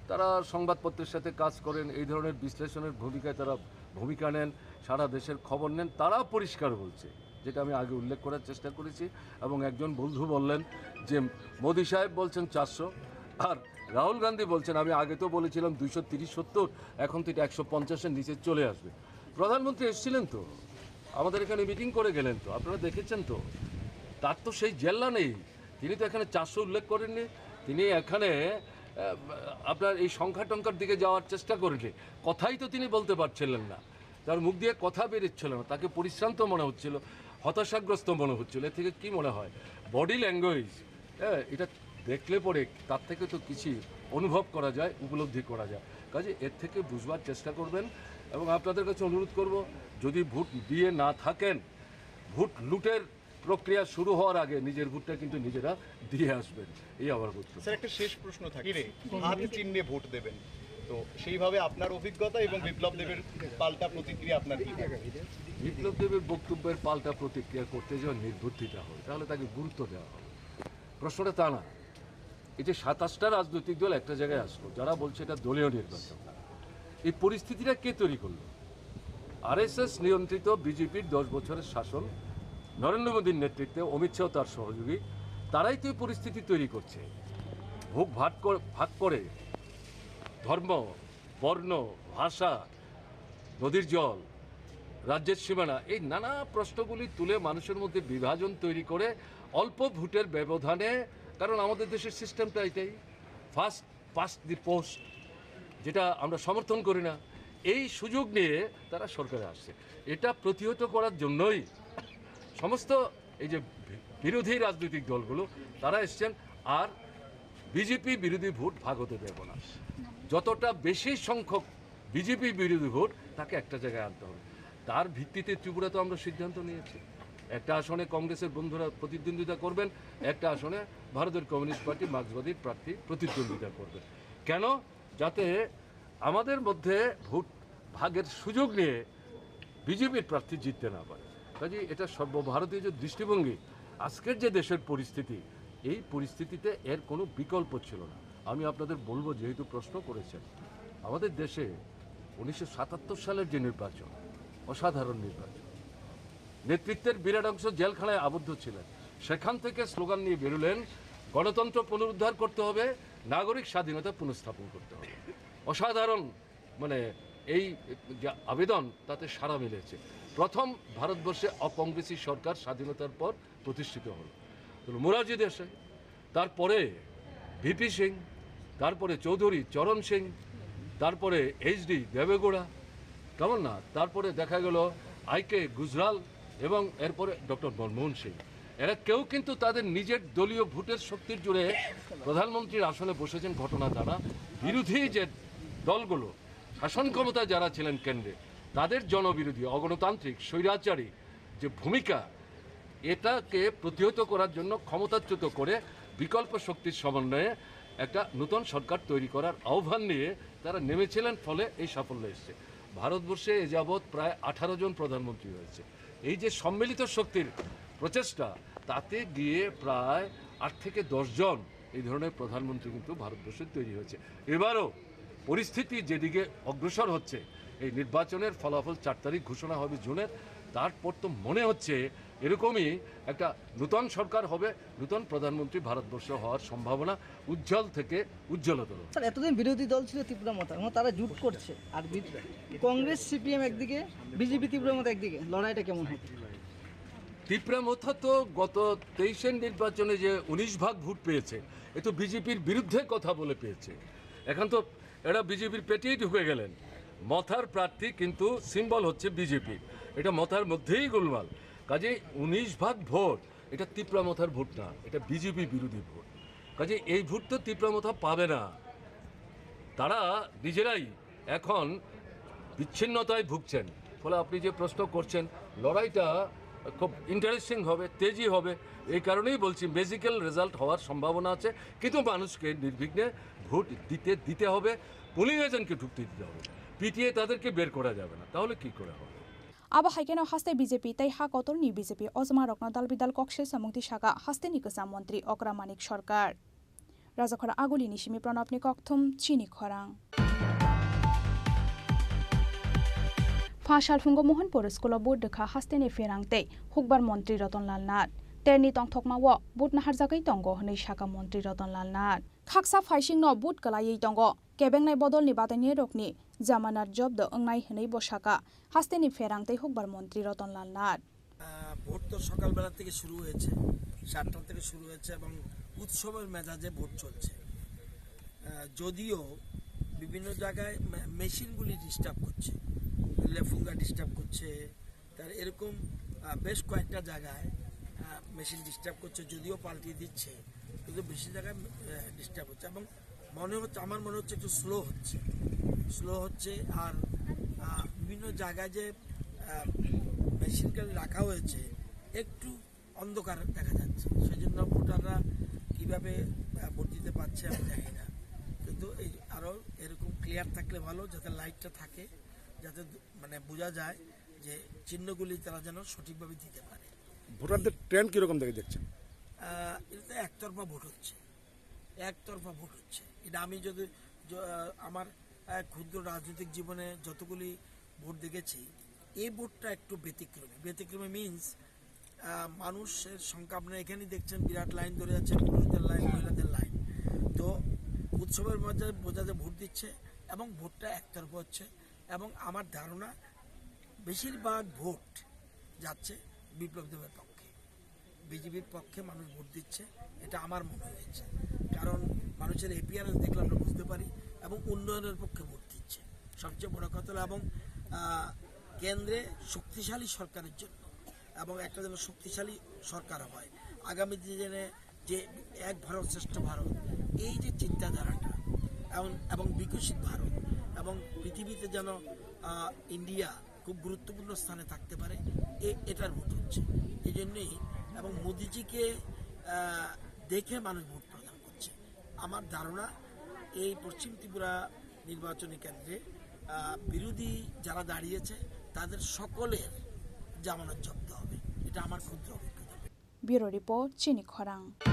তারা সংবাদপত্রের সাথে কাজ করেন, এই ধরনের বিশ্লেষণের ভূমিকায় তারা ভূমিকা নেন, সারা দেশের খবর নেন, তারা পরিষ্কার বলছে, যেটা আমি আগে উল্লেখ করার চেষ্টা করেছি। এবং একজন বন্ধু বললেন যে মোদি সাহেব বলছেন চারশো, আর রাহুল গান্ধী বলছেন আমি আগে তো বলেছিলাম দুইশো তিরিশ সত্তর, এখন তো এটা একশো পঞ্চাশের নিচে চলে আসবে। প্রধানমন্ত্রী এসেছিলেন তো, আমাদের এখানে মিটিং করে গেলেন তো, আপনারা দেখেছেন তো। তার তো সেই জেল্লা নেই, তিনি তো এখানে চারশো উল্লেখ করেননি। তিনি এখানে আহ, আপনার এই সংখ্যা টংকার দিকে যাওয়ার চেষ্টা করেননি, কথাই তো তিনি বলতে পারছিলেন না। তার মুখ দিয়ে কথা বেরোচ্ছিল না, তাকে পরিশ্রান্ত মনে হচ্ছিল, হতাশাগ্রস্ত মনে হচ্ছিল। এর থেকে কি মনে হয়? বডি ল্যাঙ্গুয়েজ, হ্যাঁ, এটা দেখলে পরে তার থেকে তো কিছু অনুভব করা যায়, উপলব্ধি করা যায়। কাজে এর থেকে বুঝবার চেষ্টা করবেন। এবং আপনাদের কাছে অনুরোধ করব, যদি ভোট দিয়ে না থাকেন, ভোট লুটের প্রক্রিয়া শুরু হওয়ার আগে নিজের ভোটটা কিন্তু নিজেরা দিয়ে আসবেন, এই আমার বক্তব্য। স্যার, একটা শেষ প্রশ্ন থাকে, হাত চিহ্নে ভোট দেবেন, তো সেইভাবে আপনার অভিজ্ঞতা এবং বিপ্লব দেবের পাল্টা প্রতিক্রিয়া আপনার কি থাকবে? বিপ্লব দেবের বক্তব্যের পাল্টা প্রতিক্রিয়া করতে যে নির্বুদ্ধিতা হয়, তাহলে তাকে গুরুত্ব দেওয়া হবে। প্রশ্নটা তা না। এই যে সাতাশটা রাজনৈতিক দল একটা জায়গায় আসলো, যারা বলছে এটা দলীয় নির্বাচন, এই পরিস্থিতিটা কে তৈরি করলো? আরএসএস নিয়ন্ত্রিত বিজেপির দশ বছরের শাসন, নরেন্দ্র মোদীর নেতৃত্বে অমিত শাহ তার সহযোগী, তারাই তো এই পরিস্থিতি তৈরি করছে। ভোগ ভাগ কর- ভাগ করে ধর্ম, বর্ণ, ভাষা, নদীর জল, রাজ্যের সীমানা, এই নানা প্রশ্নগুলি তুলে মানুষের মধ্যে বিভাজন তৈরি করে অল্প ভোটের ব্যবধানে, কারণ আমাদের দেশের সিস্টেমটা এটাই, ফার্স্ট পাস্ট দি পোস্ট, যেটা আমরা সমর্থন করি না, এই সুযোগ নিয়ে তারা সরকারে আসছে। এটা প্রতিহত করার জন্যই সমস্ত এই যে বি- বিরোধী রাজনৈতিক দলগুলো, তারা এসছেন। আর বিজেপি বিরোধী ভোট ভাগ হতে দেব না। যতটা বেশি সংখ্যক বিজেপি বিরোধী ভোট, তাকে একটা জায়গায় আনতে হবে। তার ভিত্তিতে ত্রিপুরা তো আমরা সিদ্ধান্ত নিয়েছি, একটা আসনে কংগ্রেসের বন্ধুরা প্রতিদ্বন্দ্বিতা করবেন, একটা আসনে ভারতের কমিউনিস্ট পার্টি, মার্ক্সবাদী প্রার্থী প্রতিদ্বন্দ্বিতা করবেন। কেন? যাতে আমাদের মধ্যে ভোট ভাগের সুযোগ নিয়ে বিজেপির প্রার্থী জিততে না পারে। কাজেই এটা সর্বভারতীয় যে দৃষ্টিভঙ্গি, আজকের যে দেশের পরিস্থিতি, এই পরিস্থিতিতে এর কোনো বিকল্প ছিল না। আমি আপনাদের বলবো, যেহেতু প্রশ্ন করেছেন, আমাদের দেশে উনিশশো সাতাত্তর সালের যে নির্বাচন, অসাধারণ নির্বাচন, নেতৃত্বের বিরাট অংশ জেলখানায় আবদ্ধ ছিলেন, সেখান থেকে স্লোগান নিয়ে বেরোলেন, "গণতন্ত্র পুনরুদ্ধার করতে হবে, নাগরিক স্বাধীনতা পুনঃস্থাপন করতে হবে।" অসাধারণ, মানে, এই যে আবেদন, তাতে সাড়া মিলেছে। প্রথম ভারতবর্ষে অকংগ্রেসী সরকার স্বাধীনতার পর প্রতিষ্ঠিত হলো। তো মোরারজি দেশাই, তারপরে ভিপি সিং, তারপরে চৌধুরী চরণ সিং, তারপরে এইচডি দেবেগৌড়া, কেমন না? তারপরে দেখা গেল আইকে গুজরাল এবং এরপরে ডক্টর মনমোহন সিং। এরা কেউ কিন্তু তাদের নিজের দলীয় ভোটের শক্তির জোরে প্রধানমন্ত্রীর আসনে বসেছেন, ঘটনা তা না। বিরোধী যে দলগুলো, শাসন ক্ষমতায় যারা ছিলেন কেন্দ্রে, তাদের জনবিরোধী, অগণতান্ত্রিক, স্বৈরাচারী যে ভূমিকা, এটাকে প্রতিহত করার জন্য ক্ষমতাচ্যুত করে বিকল্প শক্তির সমন্বয়ে একটা নতুন সরকার তৈরি করার আহ্বান নিয়ে তারা নেমেছিলেন, ফলে এই সাফল্য এসছে। ভারতবর্ষে এ যাবৎ প্রায় আঠারো জন প্রধানমন্ত্রী হয়েছে। এই যে সম্মিলিত শক্তির প্রচেষ্টা, তাতে গিয়ে প্রায় আট থেকে দশ জন এই ধরনের প্রধানমন্ত্রী কিন্তু ভারতবর্ষে তৈরি হয়েছে। এবারও পরিস্থিতি যেদিকে অগ্রসর হচ্ছে, এই নির্বাচনের ফলাফল চার তারিখ ঘোষণা হবে জুনের, তারপর তো মনে হচ্ছে এরকমই একটা নূতন সরকার হবে, নূতন প্রধানমন্ত্রী ভারতবর্ষ হওয়ার সম্ভাবনা উজ্জ্বল থেকে উজ্জ্বলতর। স্যার, এতদিন বিরোধী দল ছিল ত্রিপুরা মথা, এখন তারা জোট করছে, আর বি- কংগ্রেস, সিপিএম একদিকে, বিজেপি ত্রিপুরা মথা একদিকে, লড়াইটা কেমন হবে? ত্রিপুরা মথা তো গত তেইশের নির্বাচনে যে উনিশ ভাগ ভোট পেয়েছে, এ তো বিজেপির বিরুদ্ধে কথা বলে পেয়েছে। এখন তো এরা বিজেপির পেটেই ঢুকে গেলেন। মথার প্রার্থী কিন্তু সিম্বল হচ্ছে বিজেপি, এটা মথার মধ্যেই গোলমাল। কাজেই উনিশ ভাগ ভোট, এটা ত্রিপুরা মথার ভোট না, এটা বিজেপি বিরোধী ভোট। কাজে এই ভোট তো ত্রিপুরা মথা পাবে না। তারা নিজেরাই এখন বিচ্ছিন্নতায় ভুগছেন। ফলে আপনি যে প্রশ্ন করছেন, লড়াইটা খুব ইন্টারেস্টিং হবে, তেজি হবে। এই কারণেই বলছি, ম্যাজিক্যাল রেজাল্ট হওয়ার সম্ভাবনা আছে, কিন্তু মানুষকে নির্বিঘ্নে ভোট দিতে দিতে হবে, পোলিং এজেন্টকে ঢুকতে দিতে হবে। পিটিএ তাদেরকে বের করা যাবে না, তাহলে কি করে হবে? Abo hai kheno haste B J P tei ha kotorni B J P ojmarokno dal bidal kok se samung twi saka hasteni kwcham montri Okra Manik Sarkar. Rajakhora Agulini simi Pranabni kokthum chini khorang. Pha salphungo Mohanpur school-o vote rwkha hasteni pherang tei hukbar montri Ratan Lal Nath. Terni tongthokma-o vote naharjagwi tongo hwnwi saka montri Ratan Lal Nath. Khaksa phaisingno vote kwlaiwi tongo, kebengnai bodolni badainirokni jamanar jobdo wngnai hwnwi bo saka hasteni pherang tei hukbar montri Ratan Lal Nath. আহ, ভোট তো সকালবেলা থেকে শুরু হয়েছে, সাতটা থেকে শুরু হয়েছে এবং উৎসবের মেজাজে ভোট চলছে। আহ, যদিও বিভিন্ন জায়গায় মে-, মেশিনগুলি ডিস্টার্ব করছে, লেফুঙ্গা ডিস্টার্ব করছে, তার এরকম, আহ, বেশ কয়েকটা জায়গায়, আহ, মেশিন ডিস্টার্ব করছে, যদিও পাল্টি দিচ্ছে, কিন্তু বেশি জায়গায়, আহ, ডিস্টার্ব হচ্ছে এবং মনে হচ্ছে, আমার মনে হচ্ছে একটু স্লো হচ্ছে, স্লো হচ্ছে। আর, আহ, বিভিন্ন জায়গায় যে, আহ, মেশিন গাড়ি রাখা হয়েছে, একটু অন্ধকার দেখা যাচ্ছে, সেই জন্য ভোটাররা কীভাবে, আহ, ভোট দিতে পারছে আমি জানি না। কিন্তু এই আরও এরকম ক্লিয়ার থাকলে ভালো, যাতে লাইটটা থাকে, যাতে দু-, মানে বোঝা যায় যে চিহ্নগুলি তারা যেন সঠিকভাবে দিতে পারে। ভোটারদের ট্রেন্ড কীরকম দেখে দেখছেন? আহ, এটা তো একতরফা ভোট হচ্ছে, একতরফা ভোট হচ্ছে। এটা আমি যদি য-, আহ, আমার, আহ, ক্ষুদ্র রাজনৈতিক জীবনে যতগুলি ভোট দেখেছি, এই ভোটটা একটু ব্যতিক্রমী। ব্যতিক্রমী মিন্স, আহ, মানুষের সংখ্যা, আপনারা এখানেই দেখছেন, বিরাট লাইন ধরে আছে, পুরুষদের লাইন, মহিলাদের লাইন। তো উৎসবের মধ্যে বোঝা যায় ভোট দিচ্ছে এবং ভোটটা একতরফা হচ্ছে। এবং আমার ধারণা বেশিরভাগ ভোট যাচ্ছে বিপ্লব দেবের পক্ষে। বিজেপির পক্ষে মানুষ ভোট দিচ্ছে, এটা আমার মনে হয়েছে। কারণ মানুষের অ্যাপিয়ারেন্স দেখলে আমরা বুঝতে পারি, এবং উন্নয়নের পক্ষে ভোট দিচ্ছে। সবচেয়ে বড় কথা হলো, এবং আহ, কেন্দ্রে শক্তিশালী সরকারের জন্য, এবং একটা যেন শক্তিশালী সরকার হয়। আগামী দিনে যে এক ভারত শ্রেষ্ঠ ভারত, এই যে চিন্তাধারাটা, এবং এবং বিকশিত ভারত, এবং পৃথিবীতে যেন আহ, ইন্ডিয়া খুব গুরুত্বপূর্ণ স্থানে থাকতে পারে, এ- এটার ভোট হচ্ছে। এই জন্যই এবং মোদিজিকে আহ, দেখে মানুষ ভোট প্রদান করছে। আমার ধারণা, এই পশ্চিম ত্রিপুরা নির্বাচনী কেন্দ্রে আহ, বিরোধী যারা দাঁড়িয়েছে, তাদের সকলের জামানত জব্দ হবে। এটা আমার ক্ষুদ্র অভিজ্ঞতা। Bureau Report, Chini Khorang.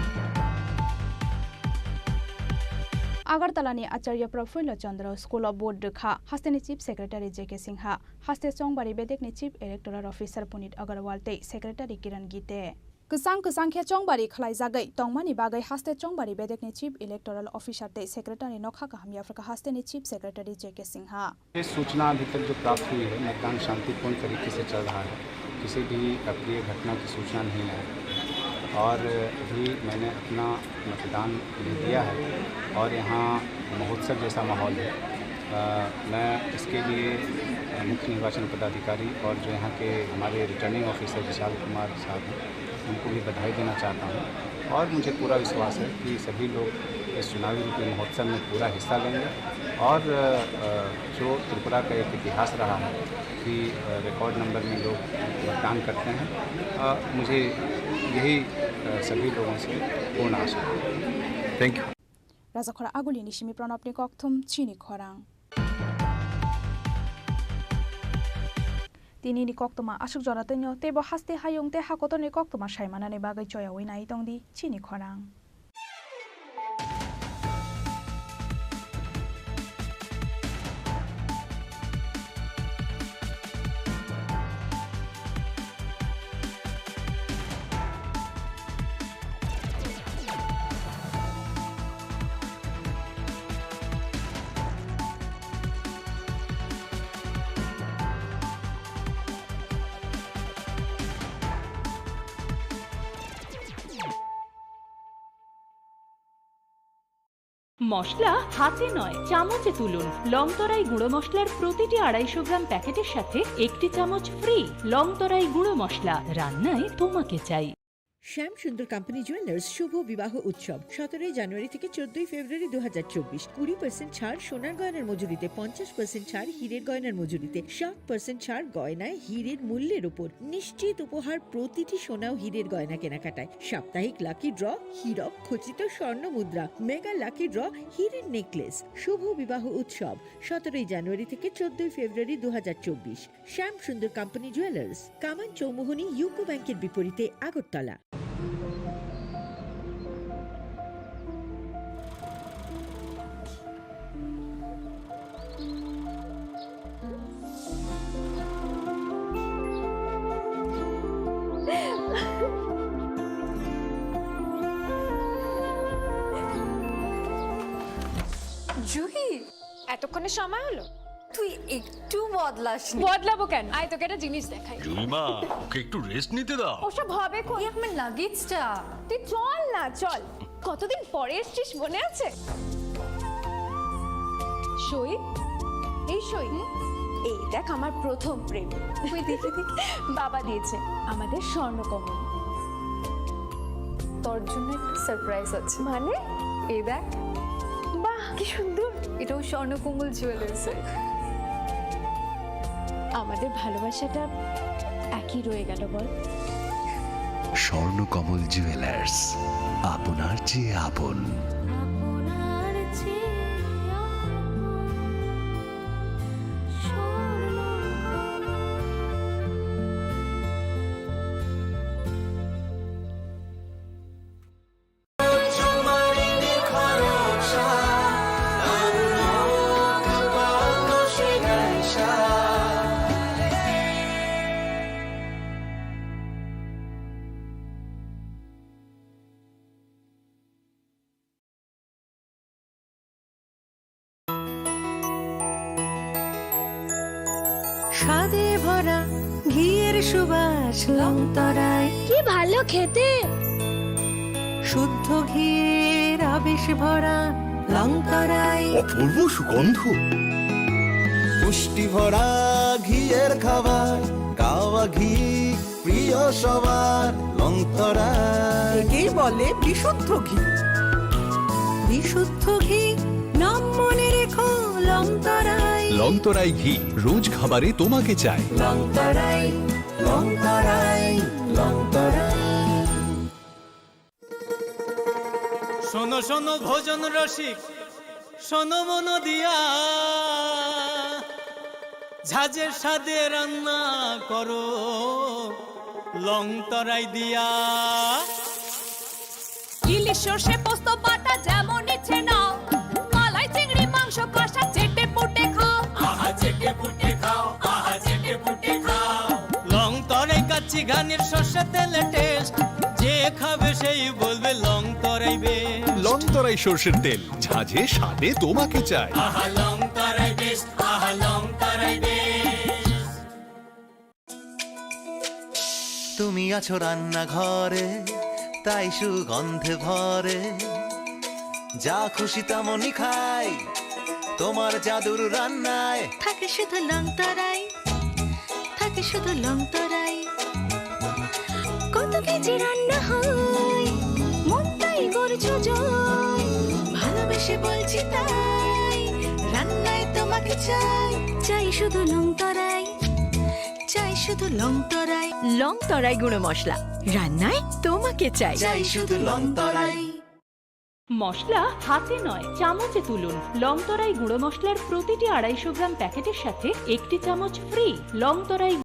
Agartala ni Acharya Prafulla Chandra School o board rwkha hasteni Chief Secretary J K Singha, haste Chongbari bedekni Chief Electoral Officer Punit Agarwal tei Secretary Kiran Gite. Kwchang kwchang khe chongbari khlaijagwi tongmani bagwi haste Chongbari bedekni Chief Electoral Officer tei Secretary no kha kaham yapharkha hasteni Chief Secretary J K Singha. ये सूचना अभी तक जो प्राप्त हुई है, मतदान शांतिपूर्ण तरीके से चल रहा है, किसी भी अप्रिय घटना की सूचना नहीं है और अभी मैंने अपना मतदान भी दिया है और यहाँ महोत्सव जैसा माहौल है। अ, मैं इसके लिए, अ, मुख्य निर्वाचन पदाधिकारी और जो यहाँ के हमारे रिटर्निंग ऑफिसर विशाल कुमार साहब हैं, उनको भी बधाई देना चाहता हूँ और मुझे पूरा विश्वास है कि सभी लोग इस चुनावी रूपी महोत्सव में पूरा हिस्सा लेंगे और, अ, जो त्रिपुरा का एक इतिहास रहा है कि, अ, रिकॉर्ड नंबर में लोग मतदान करते हैं, अ, मुझे यही, अ, सभी लोगों से पूर्ण आशा है। Thank you. Rajakhora Aguli ni simi Pranab ni kokthum Chini Khorang. Tini ni koktwma aswk jora twino, teibo haste hayung tei hakotor ni koktwma sai manani bagwi choyawi nai tongdi Chini Khorang. মশলা হাতে নয়, চামচে তুলুন। লংতরাই গুঁড়ো মশলার প্রতিটি আড়াইশো গ্রাম প্যাকেটের সাথে একটি চামচ ফ্রি। লংতরাই গুঁড়ো মশলা, রান্নায় তোমাকে চাই। শ্যাম সুন্দর কোম্পানি জুয়েলার্স শুভ বিবাহ উৎসব সতেরোই জানুয়ারি থেকে চোদ্দই ফেব্রুয়ারি দু হাজার চব্বিশ। কুড়ি পার্সেন্ট ছাড় সোনার গয়নার মজুরিতে, পঞ্চাশ পার্সেন্ট ছাড় হীরের গয়নার মজুরিতে, সাত পার্সেন্ট ছাড় গয়নায় হীরের মূল্যের উপর। নিশ্চিত উপহার প্রতিটি সোনা ও হীরের গয়না কেনাকাটায়। সাপ্তাহিক লাকি ড্র, হীরক খচিত স্বর্ণ মুদ্রা, মেগা লাকি ড্র, হীরের নেকলেস। শুভ বিবাহ উৎসব সতেরোই জানুয়ারি থেকে চোদ্দই ফেব্রুয়ারি দু হাজার চব্বিশ। শ্যাম সুন্দর কোম্পানি জুয়েলার্স, কামান চৌমুহনী ইউকো ব্যাংকের বিপরীতে, আগরতলা। জুহি, এতক্ষণে সময় হলো? তুই একটু বদলাসনি। বদলাবো কেন? আয়, তোকে একটা জিনিস দেখাই। জুইমা, ওকে একটু রেস্ট নিতে দাও। ওসব হবে কই? এই আমার লাগেজটা। তুই চল না, চল। কতদিন পরে এসছিস, মনে আছে? সই, এই সই। এই দেখ, আমার প্রথম প্রেম। ওই দেখি, দেখি। বাবা দিয়েছে আমাদের স্বর্ণকমল। তোর জন্য একটা সারপ্রাইজ আছে। মানে? এই দেখ। বাহ, কি সুন্দর। এটাও স্বর্ণকমল জুয়েলার্সের। আমাদের ভালোবাসাটা একই রয়ে গেল, বল? স্বর্ণকমল জুয়েলার্স, আপনার চেয়ে আপন। খাদে ভরা ঘিয়ের সুবাস লংতরাই। কি ভালো খেতে। শুদ্ধ ঘিয়ের আবেশ ভরা লংতরাই। অপূর্ব সুগন্ধ। পুষ্টি ভরা ঘিয়ের খাবার, গাওয়া ঘি প্রিয় সবার, লংতরাই। একেই বলে বিশুদ্ধ ঘি। বিশুদ্ধ ঘি, নাম মনে রেখো, লংতরাই। লংতরাই ঘি রোজ খাবারে তোমাকে চাই। লংতরাই, লংতরাই, লংতরাই। শোনো শোনো ভোজন রসিক, শোনো মন দিয়া, ঝাঁঝের স্বাদে রান্না করো লং তরাই দিয়া। ইলিশ সর্ষে পোস্ত বাটা যেমন ইচ্ছে নাও, মালাই চিংড়ি মাংস কষা চেটে পুটে খাও। আহা চেটে পুটে খাও, আহা চেটে পুটে খাও। লং তরাই কাচ্চি ঘানির সর্ষে তেলে টেস্ট, যে খাবে সেই বলবে লং তরাই বেস্ট। লং তরাই সর্ষের তেল, ঝাঁঝে স্বাদে তোমাকে চাই। আহা লং তরাই বেস্ট, আহা লং তরাই বেস্ট। তুমি আছো রান্নাঘরে, তাই সুগন্ধে ভরে। যা খুশি তেমনই খাই, তোমার জাদুর রান্নায়। থাকে শুধু লং তরাই, থাকে শুধু লং তরাই। কত কেজি রান্না হয়, মন তাই করছো জয়। ভালোবেসে বলছি তাই, রান্নায় তোমাকে চাই। চাই শুধু লং তরাই, চাই শুধু লং তরাই। লং তরাই গুঁড়ো মশলা, রান্নায় তোমাকে চাই। চাই শুধু লং তরাই। মশলা হাতে নয়, চামচে তুলুন। লং তরাই গুঁড়ো মশলার প্রতিটি আড়াইশো গ্রাম প্যাকেটের সাথে একটি চামচ ফ্রি। লং তরাই